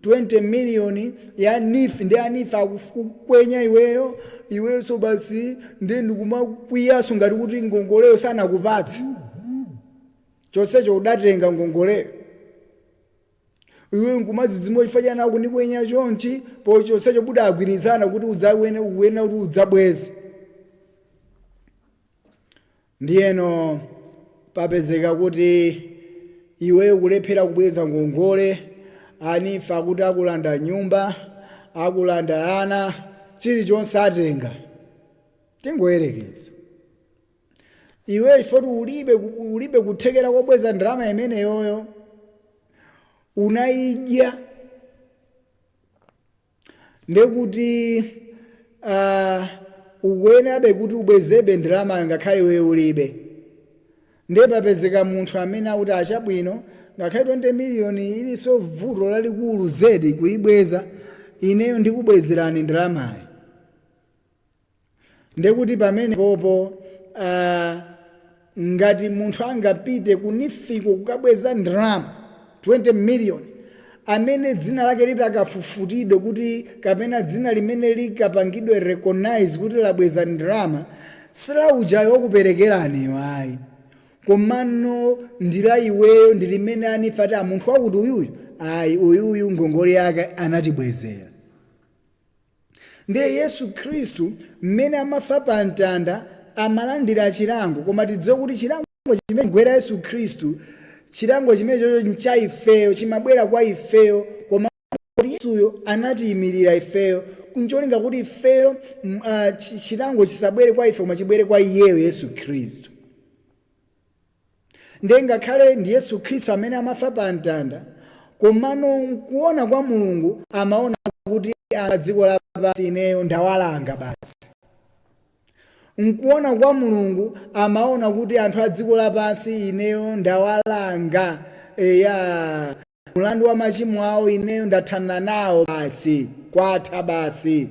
A: 20 million ya NEEF, ndi a NEEF akukwenya iweyo, iwenso basi ndi ndikumakwiyaso ngati kuti ngongoleyo sanakupatse, chonsecho udatenga ngongoleyo. Iwe nkumadzidzimwa chifukwa chani akundikwenya chonchi, po chonsecho budagwirizana kuti udzawene uwena kuti udzabweze. Ndiyeno papezeka kuti iweyo kulephera kubweza ngongole, a NEEF akuti akulanda nyumba, akulanda ana, chilichonse atenga. Tingoyerekeza iweyo chifukwa ulibe kuthekera kobweza ndalama imeneyoyo, unayidya, ndekuti ukuyenabe kuti ubwezebe ndalamayo ngakhale iweyo ulibe. Ndiye papezeka munthu amene akuti achabwino, ngakhale 20 miliyoni ilinso vuto lalikulu zedi kuyibweza, ineyo ndikubwezerani ndalamayo. Ndekuti pamene popo ngati munthu angapite ku NEEF ko kukabweza ndalama 20 million, amene dzina lake litakafufutidwe kuti kapena dzina limene likapangidwe recognize kuti labweza ndalama, silaujayo wakuperekeraniyo ayi, komano ndila iweyo, ndi limene a NEEF ati munthu wakuti uyuyu ayi, uyuyu ngongole yake anatibwezera. Ndiye Yesu Khristu mmene amafa pa mtanda amalandira chilango, koma tidziwe kuti chilango chimene gwera Yesu Khristu, chilango chimene chocho ncha ifeyo, chimabwera kwa ifeyo, koma kuti Yesuyo anatiyimirira ifeyo ncholinga kuti ifeyo chilango chisabwere kwa ife koma chibwere kwa iyeyo Yesu Khristu. Ndiye ngakhale ndi Yesu Khristu amene amafa pa mtanda, komano nkuona kwa Mulungu amaona kuti a dziko lapansi ineyo ndawalanga basi. Nkuona kwa Mulungu amaona kuti anthu a dziko lapansi ineyo ndawalanga, eya, mlandu wa machimo awo ineyo ndathana nawo basi, kwatha basi.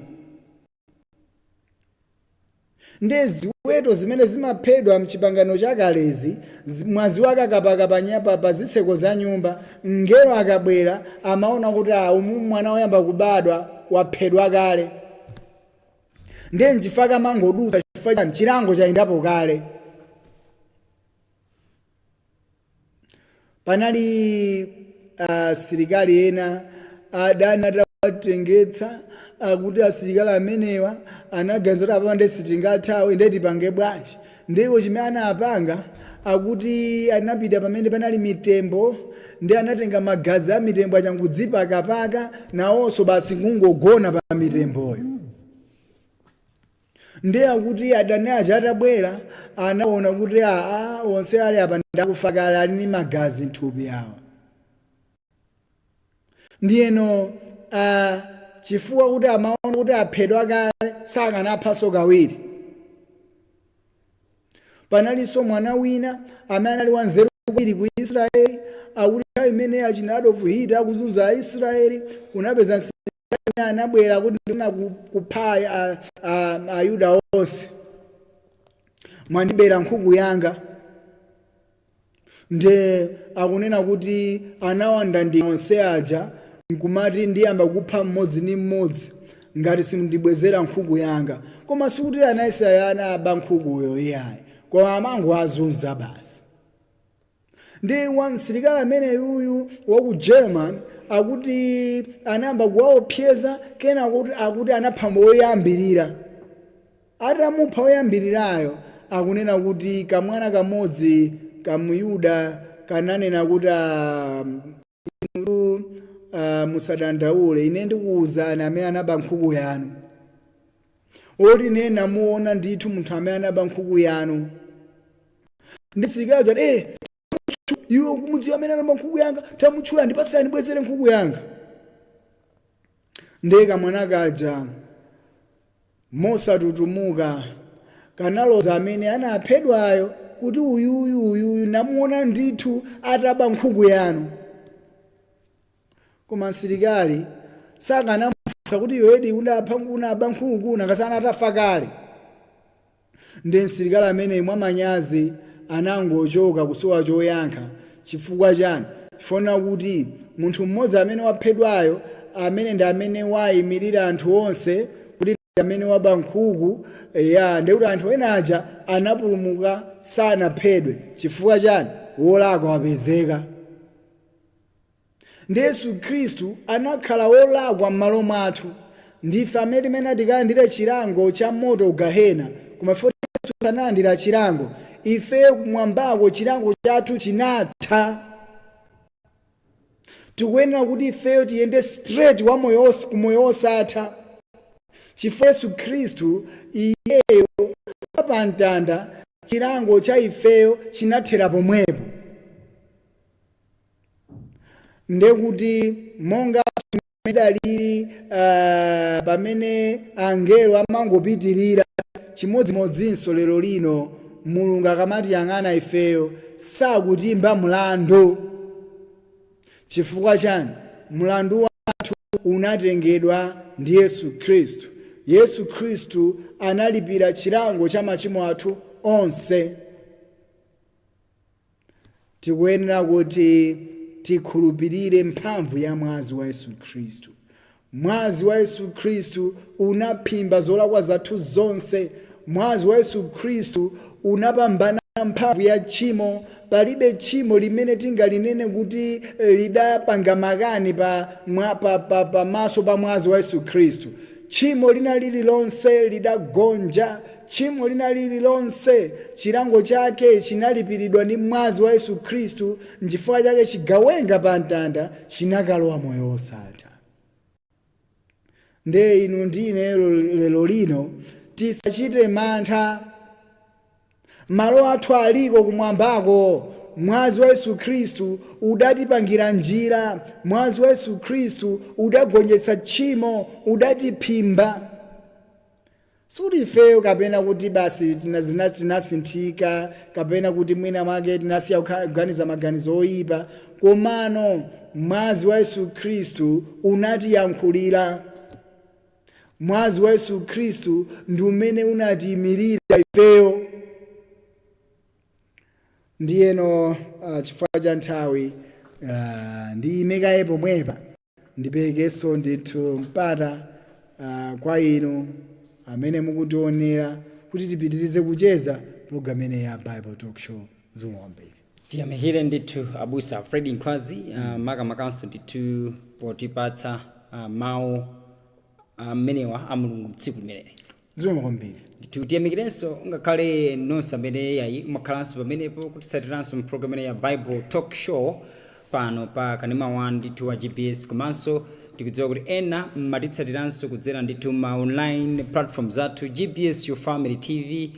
A: Ndiye ziweto zimene zimaphedwa mchipangano chakalezi, mwazi wake akapaka pa zitseko za nyumba, mngelo akabwera amaona kuti umu mwana woyamba kubadwa waphedwa kale. Ndiye nchifukwa amangodutsa, chifukwa chani? Chilango chayindapo kale. Panali asilikali ena adani atawatengetsa, akuti asilikali amenewa anaganiza kuti apapa sitingathawe, ndiye tipange bwanji? Ndiwo chimene anapanga, akuti anapita pamene panali mitembo ndi anatenga magazi a mitembo achangudzipakapaka, nawonso basi kungogona pa mitemboyo. Ndiye akuti adani aja atabwera anaona kuti aa, onse ali apa ndakufa kale, ali ndi magazi mthupi awa. Ndiyeno chifukwa kuti amaona kuti aphedwa kale, sakanaphanso kawiri. Panalinso mwana wina amene anali wanzeru kwambiri ku Israeli. Akuti nthawi imene achina Adolf Hitler akuzunza Aisraeli, kunapeza msilikali anabwera kuti ndifuna kupha Ayuda onse, mwandibera nkhuku yanga. Nde akunena kuti anawanda ndi onse aja nkumati ndiyamba kupha mmodzi ndi mmodzi ngati simundibwezera nkhuku yanga. Koma sikuti ana Israeli anaba nkhukuyo iyayi, koma amangoazunza basi. Ndi wamsilikali amene yuyu wa ku German akuti anayamba kuwaopseza, kena akuti anapha woyambirira. Atamupha woyambirirayo, akunena kuti kamwana kamodzi kamuyuda kananena kuti, "Inu musadandaule, ine ndikuwuzani amene anaba nkhuku yanu, woti ine namuona ndithu munthu amene anaba nkhuku yanu." Ndi msilikali uja, "Iwe kumudziwa amene anaba nkhuku yanga? Tamutchula, ndipatsani bwezere nkhuku yanga." Ndiye kamwana kaja mosatutumuka kanaloza amene anaphedwayo kuti uyuyu, uyuyu namuona ndithu ataba nkhuku yanu. Koma msilikali sakanamufunsa kuti iwedi unapha, unaba nkhuku, nakasana atafa kale. Ndi msilikali amene mwamanyazi anangochoka kusowa choyankha. Chifukwa chani? Chifukwa kuti munthu mmodzi amene waphedwayo Amene ndi amene wayimirira anthu onse kuti ndi amene waba nkhuku ya, ndekuti anthu ena aja anapulumuka, sanaphedwe. Chifukwa chani? Wolakwa wapezeka. Ndi Yesu Khristu anakhala wolakwa m'malo mwathu. Ndife amene timene tikalandire chilango cha moto, gahena, koma ife Yesu analandira chilango, ife kumwambako chilango chathu chinatha. Tikuyenera kuti ifeyo tiyende straight wa moyo ku moyo wosatha, chifukwa Yesu Khristu iyeyo pa mtanda chilango cha ifeyo chinathera pomwepo. Ndekuti monga medalili pamene angelo amangopitirira, chimodzimodzinso lero lino Mulungu akamatiyang'ana ifeyo sakutimba mlandu. Chifukwa chani? Mlandu wathu unatengedwa ndi Yesu Khristu. Yesu Khristu analipira chilango cha machimo athu onse. Tikuyenera kuti tikhulupirire mphamvu ya mwazi wa Yesu Khristu. Mwazi wa Yesu Khristu unaphimba zolakwa zathu zonse. Mwazi wa Yesu Khristu unapambana mphamvu ya tchimo. Palibe tchimo limene tingalinene kuti lidapanga makani pamaso pa mwazi wa Yesu Khristu. Tchimo lina lililonse lidagonja. Tchimo lina lililonse, chilango chake chinalipiridwa ndi mwazi wa Yesu Khristu. Nchifukwa chake chigawenga pa mtanda chinakalowa moyo wosatha. Nde inu ndine lero lino tisachite mantha. Malo athu aliko kumwambako. Mwazi wa Yesu Khristu udatipangira njira. Mwazi wa Yesu Khristu udagonjetsa tchimo, udatiphimba. Sikuti ifeyo kapena kuti basi tinasinthika, kapena kuti mwina mwake tinasiya kuganiza maganizo oyipa, komano mwazi wa Yesu Khristu unatiyankhulira. Mwazi wa Yesu Khristu ndi umene unatiyimirira ifeyo. Ndiyeno chifukwa cha nthawi, ndiyimekaye pomwepa, ndiperekenso ndithu mpata kwa inu amene mukutionera kuti tipitirize kucheza program imene ya Bible Talk Show. Zikomo kwambiri.
B: Tiyamikire ndithu abusa Fred Nkhwazi, makamakanso ndithu potipatsa mawu amenewa a Mulungu mtsiku limeneli.
A: Zikomo kwambiri.
B: Ndithu tiyamikirenso ngakhale nonse amene yayi mumakhalanso pamenepo kutitsatiranso mpulogalamu imene ya Bible Talk Show pano pa kanema 1 ndithu wa GBS. Komanso tikudziwa kuti ena mmatitsatiranso kudzera ndithu ma online platforms athu, GBS Your Family TV,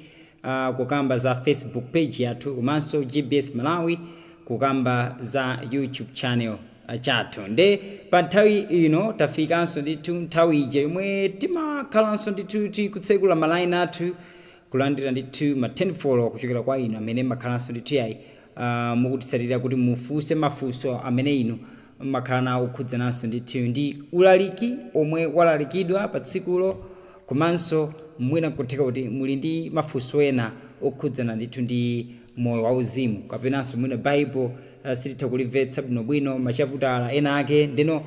B: kukamba za Facebook page yathu, komanso GBS Malawi kukamba za YouTube channel chathu. Nde pa nthawi ino tafikanso ndithu nthawi ija yomwe timakhalanso ndithu tikutsekula ma line athu, kulandira ndithu ma 10 follow kuchokera kwa inu amene makhalanso ndithu yayi mukutitsatira kuti mufunse mafunso amene inu makhala nawo okhudzananso ndithu ndi ulaliki omwe walalikidwa pa tsikulo, komanso mwina nkutheka kuti muli ndi mafunso ena okhudzana ndithu ndi moyo wauzimu, kapenanso mwina Bible sititha kulimvetsa bwinobwino, machaputala ena ake, ndino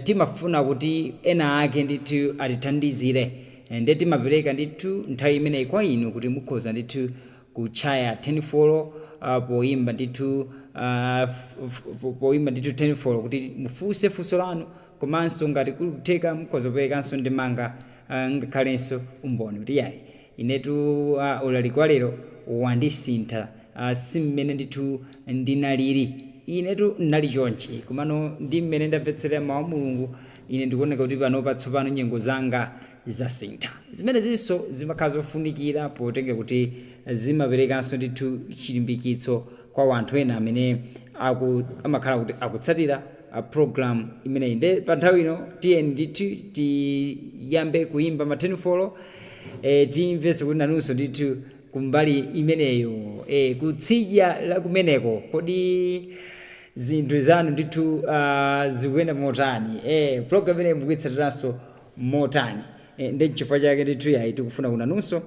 B: timafuna kuti ena ake ndithu atithandizire. Nde timapereka ndithu nthawi imeneyi kwa inu kuti mukhoza ndithu kutchaya 10 four poyimba ndithu 10 four kuti mufunse funso lanu, komanso ngati kuli kutheka mukhoza kuperekanso ndemanga, ngakhalenso umboni kuti yayi, inetu ulaliki wa lero wandisintha, si mmene ndithu ndinalili, inetu ndinali chonchi, komano ndi mmene ndamvetsera mawu a Mulungu, ine ndikuoneka kuti panopa tsopano nyengo zanga zasintha. Zimenezinso zimakhala zofunikira potenga kuti zimaperekanso ndithu chilimbikitso kwa wanthu ena amene amakhala kuti akutsatira program imeneyi. Nde pa nthawi ino tiyeni ndithu tiyambe kuyimba ma 10 four, timvenso kuti nanunso ndithu kumbali imeneyo, kutsidya la kumeneko, kodi zinthu zanu ndithu zikuyenda motani? Program imeneyi mukuyitsatiranso motani? Ndi chifukwa chake ndithu yayi tikufuna kuti nanunso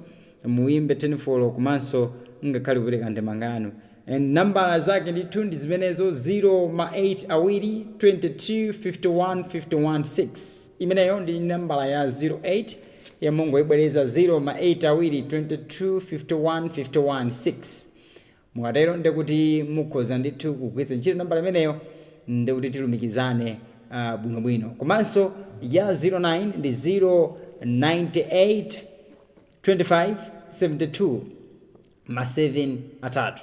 B: muyimbe 10 four, komanso ngakhale kupereka ndemanga yanu. And nambala zake ndithu ndi zimenezo, 0 ma 8 awiri 22 51 51 6. Imeneyo ndi nambala ya 08 ya Mungu. Ibwereza, 0 ma 8 awiri 22 51 51 6. Mukatero ndekuti mukhoza ndithu kugwiritsa ntchito nambala imeneyo, ndekuti tilumikizane bwinobwino. Komanso ya 09 ndi 098 25 72 ma 7 atatu.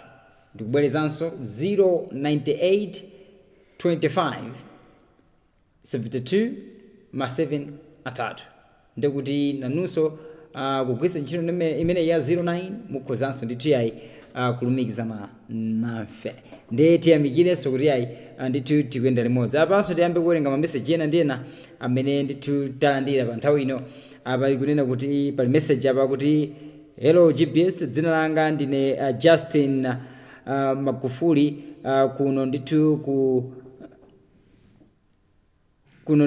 B: Ndikubwerezanso, 098 25 72 ma 7 atatu. Ndekuti nanunso kugwiritsa ntchito imene ya 09 mukhozanso ndithu yayi kulumikizana nafe. Ndiye tiyamikirenso kuti yayi ndithu tikuyenda limodzi. Apanso tiyambe kuwerenga mameseji ena ndi ena amene ndithu talandira pa nthawi ino. Apa ikunena kuti pali message apa kuti, "Hello GBS, dzina langa ndine Justin Magufuli, kuno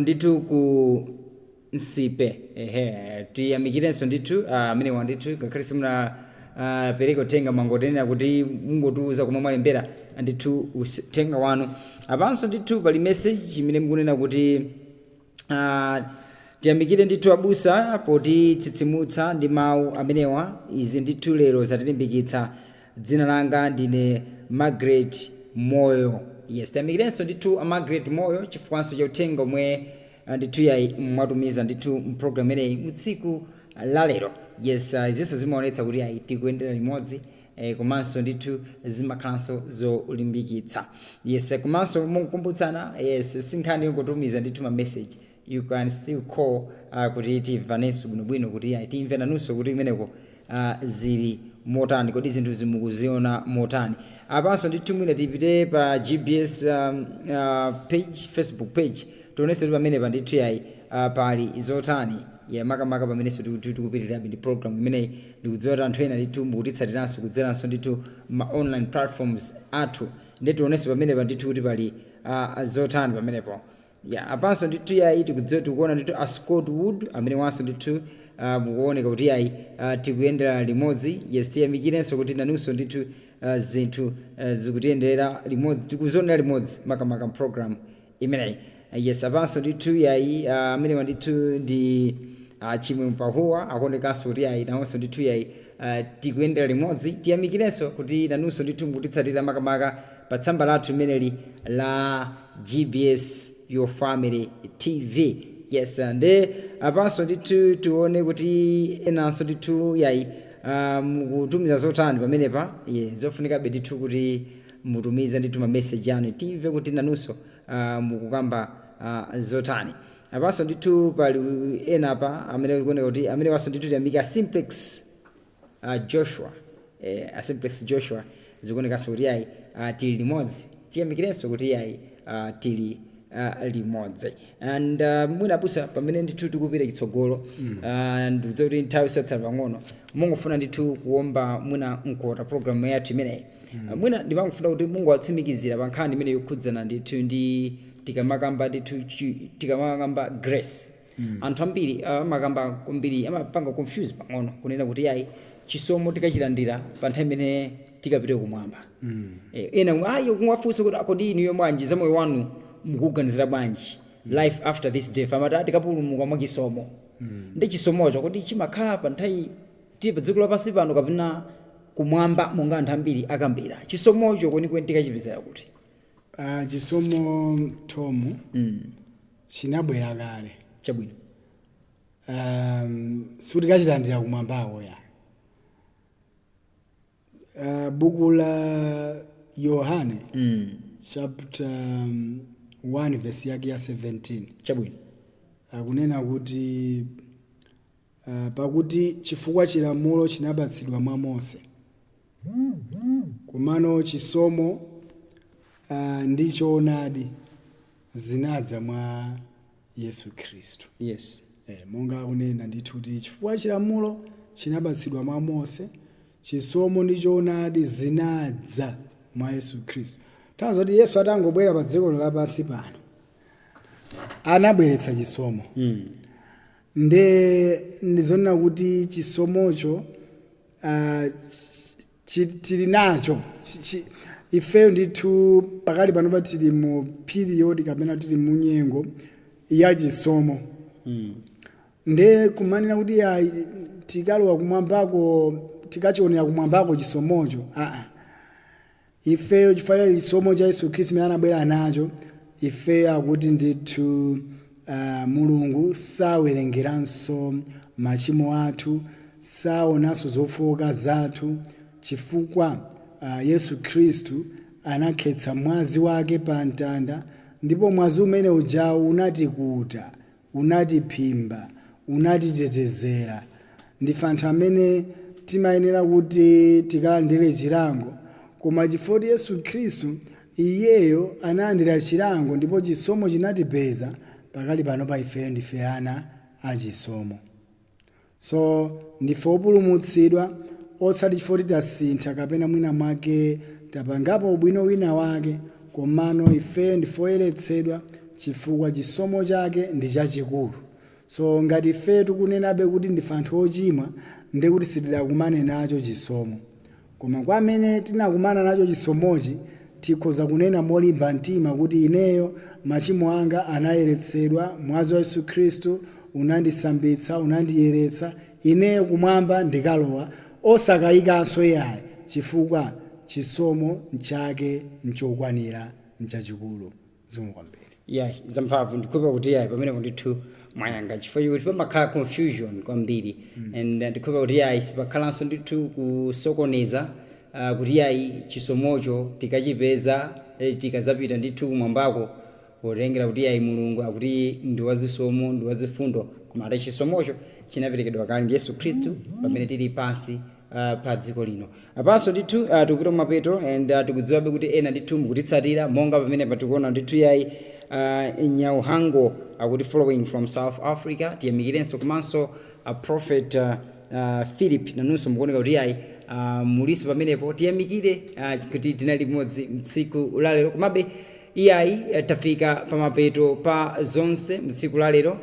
B: ndithu ku Nsipe." Ehe, tiyamikirenso ndithu amene wa ndithu ngakhale simuna pereka uthenga, mwangotenera kuti mungotiuza komwe mwalembera ndithu uthenga wanu. Apanso ndithu pali message imene mukunena kuti, "Tiyamikire ndithu abusa potitsitsimutsa ndi mawu amenewa. Izi ndithu lero zatilimbikitsa. Dzina langa ndine Margaret Moyo." Yes, tiyamikirenso ndithu a Margaret Moyo chifukwanso cha uthenga omwe ndithu yayi mwatumiza ndithu mpulogalamu imeneyi mu tsiku la lero. Yes, izinso zimaonetsa kuti ayi tikuyendera limodzi, komanso ndithu zimakhalanso zolimbikitsa. Yes, komanso mukukumbutsana, yes, sinkhani yongotumiza ndithu ma message, you can still call kuti timvanenso bwinobwino, kuti ayi timve nanunso kuti imeneko zili motani, kodi zinthu zimukuziona motani. Apanso ndithu mwina tipite pa GBS page, Facebook page, tionenso kuti pamenepa ndithu yayi pali zotani ya makamaka pamenenso tikupitirirabe ndi program imeneyi. Ndikudziwa kuti anthu ena ndithu mukutitsatiranso kudzeranso ndithu ma online platforms athu, ndi tionenso pamenepa ndithu kuti pali zotani pamenepo. Ya, apanso ndithu yayi tikudziwa, tikuona ndithu a Scott Wood amene wanso ndithu mukuoneka kuti yayi tikuyendera limodzi. Yes, tiyamikirenso kuti nanunso ndithu zinthu zikutiyendera limodzi, tikuzionera limodzi makamaka program imeneyi. Yes, apanso ndithu yayi amenewa ndithu ndi Chimwe Mpahuwa, akuonekanso kuti yayi nawonso ndithu yayi tikuyendera limodzi. Tiyamikirenso kuti nanunso ndithu mukutitsatira makamaka pa tsamba lathu limeneli la GBS Your Family TV. Yes, nde apanso ndithu tione kuti enanso ndithu yayi mukutumiza zotani pamenepa. Ye, zofunikabe ndithu kuti mutumize ndithu ma message anu, timve kuti nanunso mukukamba zotani. Apanso ndithu pali ena apa amene kuoneka kuti amene waso ndithu tiyamika Simplex Joshua, a Simplex Joshua, zikuonekanso kuti yayi tili limodzi. Tiyamikirenso kuti yayi tili limodzi. And mwina abusa, pamene ndithu tikupita chitsogolo, ndikudziwa kuti nthawi isatsala pang'ono, mungofuna ndithu kuomba mwina mkota program yathu imeneyi. Mwina ndimangofuna kuti mungowatsimikizira pa nkhani imene yokhudzana ndithu ndi tikamakamba ndithu tikamakamba grace. Anthu ambiri amakamba kwambiri, amapanga confuse pang'ono kunena kuti yayi chisomo tikachilandira pa nthawi imene tikapite kumwamba. Ena ayi kumwafunsa kuti, "Kodi inuyo bwanji, za moyo wanu mukuganizira bwanji, life after this death?" Amati, "Ah, tikapulumuka mwa chisomo." Ndi chisomocho kodi chimakhala pa nthawi tili pa dziko lapansi pano kapena kumwamba monga anthu ambiri akambira? Chisomocho kwenikweni tikachipezera kuti?
A: Chisomo, Tomu, chinabwera kale. Sikuti kachilandira kumwambako ya. Buku la Yohane chapter 1 verse yake ya 17 akunena kuti, "Pakuti chifukwa chilamulo chinapatsidwa mwa Mose, komano chisomo ndi choonadi zinadza mwa Yesu Khristu." Monga akunena ndithu kuti chifukwa chilamulo chinapatsidwa mwa Mose, chisomo ndi choonadi zinadza mwa Yesu Khristu. Tanza kuti Yesu atangobwera pa dziko lapansi pano anabweretsa chisomo. Nde ndizonena kuti chisomocho tili nacho. Ifeyo ndithu pakali panopa tili mu period kapena tili mu nyengo ya chisomo. Nde kumanena kuti ya tikalowa kumwambako, tikachionera kumwambako chisomocho, aa, ifeyo chifukwa cha chisomo cha Yesu Khristu imene anabwera nacho, ifeyo akuti ndithu Mulungu sawerengeranso machimo athu, saonanso zofowoka zathu, chifukwa Yesu Khristu anakhetsa mwazi wake pa mtanda, ndipo mwazi umene ujawu unatikuta, unatiphimba, unatitetezera. Ndife anthu amene timayenera kuti tikalandire chilango, koma chifukwa Yesu Khristu iyeyo analandira chilango ndipo chisomo chinatipeza, pakali pano pa ifeyo ndife ana achisomo. So ndife opulumutsidwa, osati chifukwa tasintha kapena mwina mwake tapangapo ubwino wina wake, komano ifeyo ndife oyeretsedwa chifukwa chisomo chake ndi chachikulu. So ngati ife tikunenabe kuti ndife anthu ochimwa, ndi kuti sitidakumane nacho chisomo. Koma kwa amene tinakumana nacho chisomochi, tikhoza kunena molimba mtima kuti ineyo machimo anga anayeretsedwa, mwazi wa Yesu Khristu unandisambitsa, unandiyeretsa, ineyo kumwamba ndikalowa osakayikanso yayi, chifukwa chisomo nchake nchokwanira, nchachikulu. Zikomo kwambiri.
B: Yeah, zamphamvu. Ndikhulupira kuti yayi, pamenepo ndithu mwayankha, chifukwa chikuti pamakhala confusion kwambiri and ndikhulupira kuti yayi, sipakhalanso ndithu kusokoneza kuti yayi, chisomocho tikachipeza tikazapita ndithu kumwambako, potengera kuti yayi, Mulungu akuti ndi wazisomo, ndi wazifundo, koma ati chisomocho chinaperekedwa kale ndi Yesu Khristu pamene tili pansi pa dziko lino. Apanso ndithu tikupita kumapeto and tikudziwabe kuti ena ndithu mukutitsatira, monga pamene patikuona ndithu yayi, Nyauhango akuti following from South Africa. Tiyamikirenso komanso Prophet Philip, nanunso mukuoneka kuti yayi, muliso pamenepo. Tiyamikire kuti tinali limodzi mtsiku lalero. Komabe iyayi, tafika pamapeto pa zonse mtsiku lalero,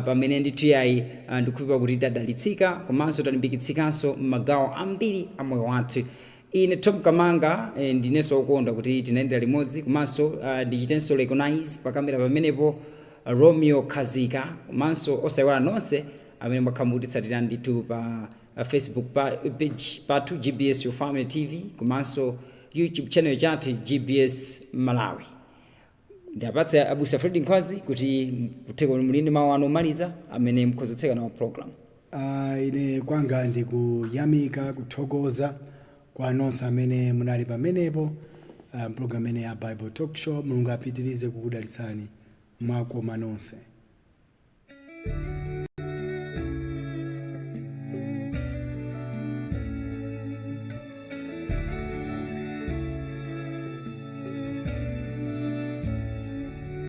B: pamene ndithu yayi, ndikukhulupirira kuti tadalitsika komanso talimbikitsikaso m'magawo ambiri a moyo wathu. Ine Tom Kamanga, ndinenso okondwa kuti tinayendera limodzi. Komanso ndichitenso recognize pa kamera pamenepo Romeo Khazika, komanso osayiwala nonse amene mwakhala mukutitsatira ndithu pa Facebook pa page pathu GBS Your Family TV, komanso YouTube channel chathu GBS Malawi. Ndapatse Abusa Fred Nkhwazi kuti kutheka muli ndi mawu anu omaliza amene mukhoza kutseka nawo program.
A: Ine kwanga ndikuyamika, kuthokoza kwa nonse amene munali pamenepo program imene ya Bible Talk Show. Mulungu apitirize kukudalitsani mwakoma nonse.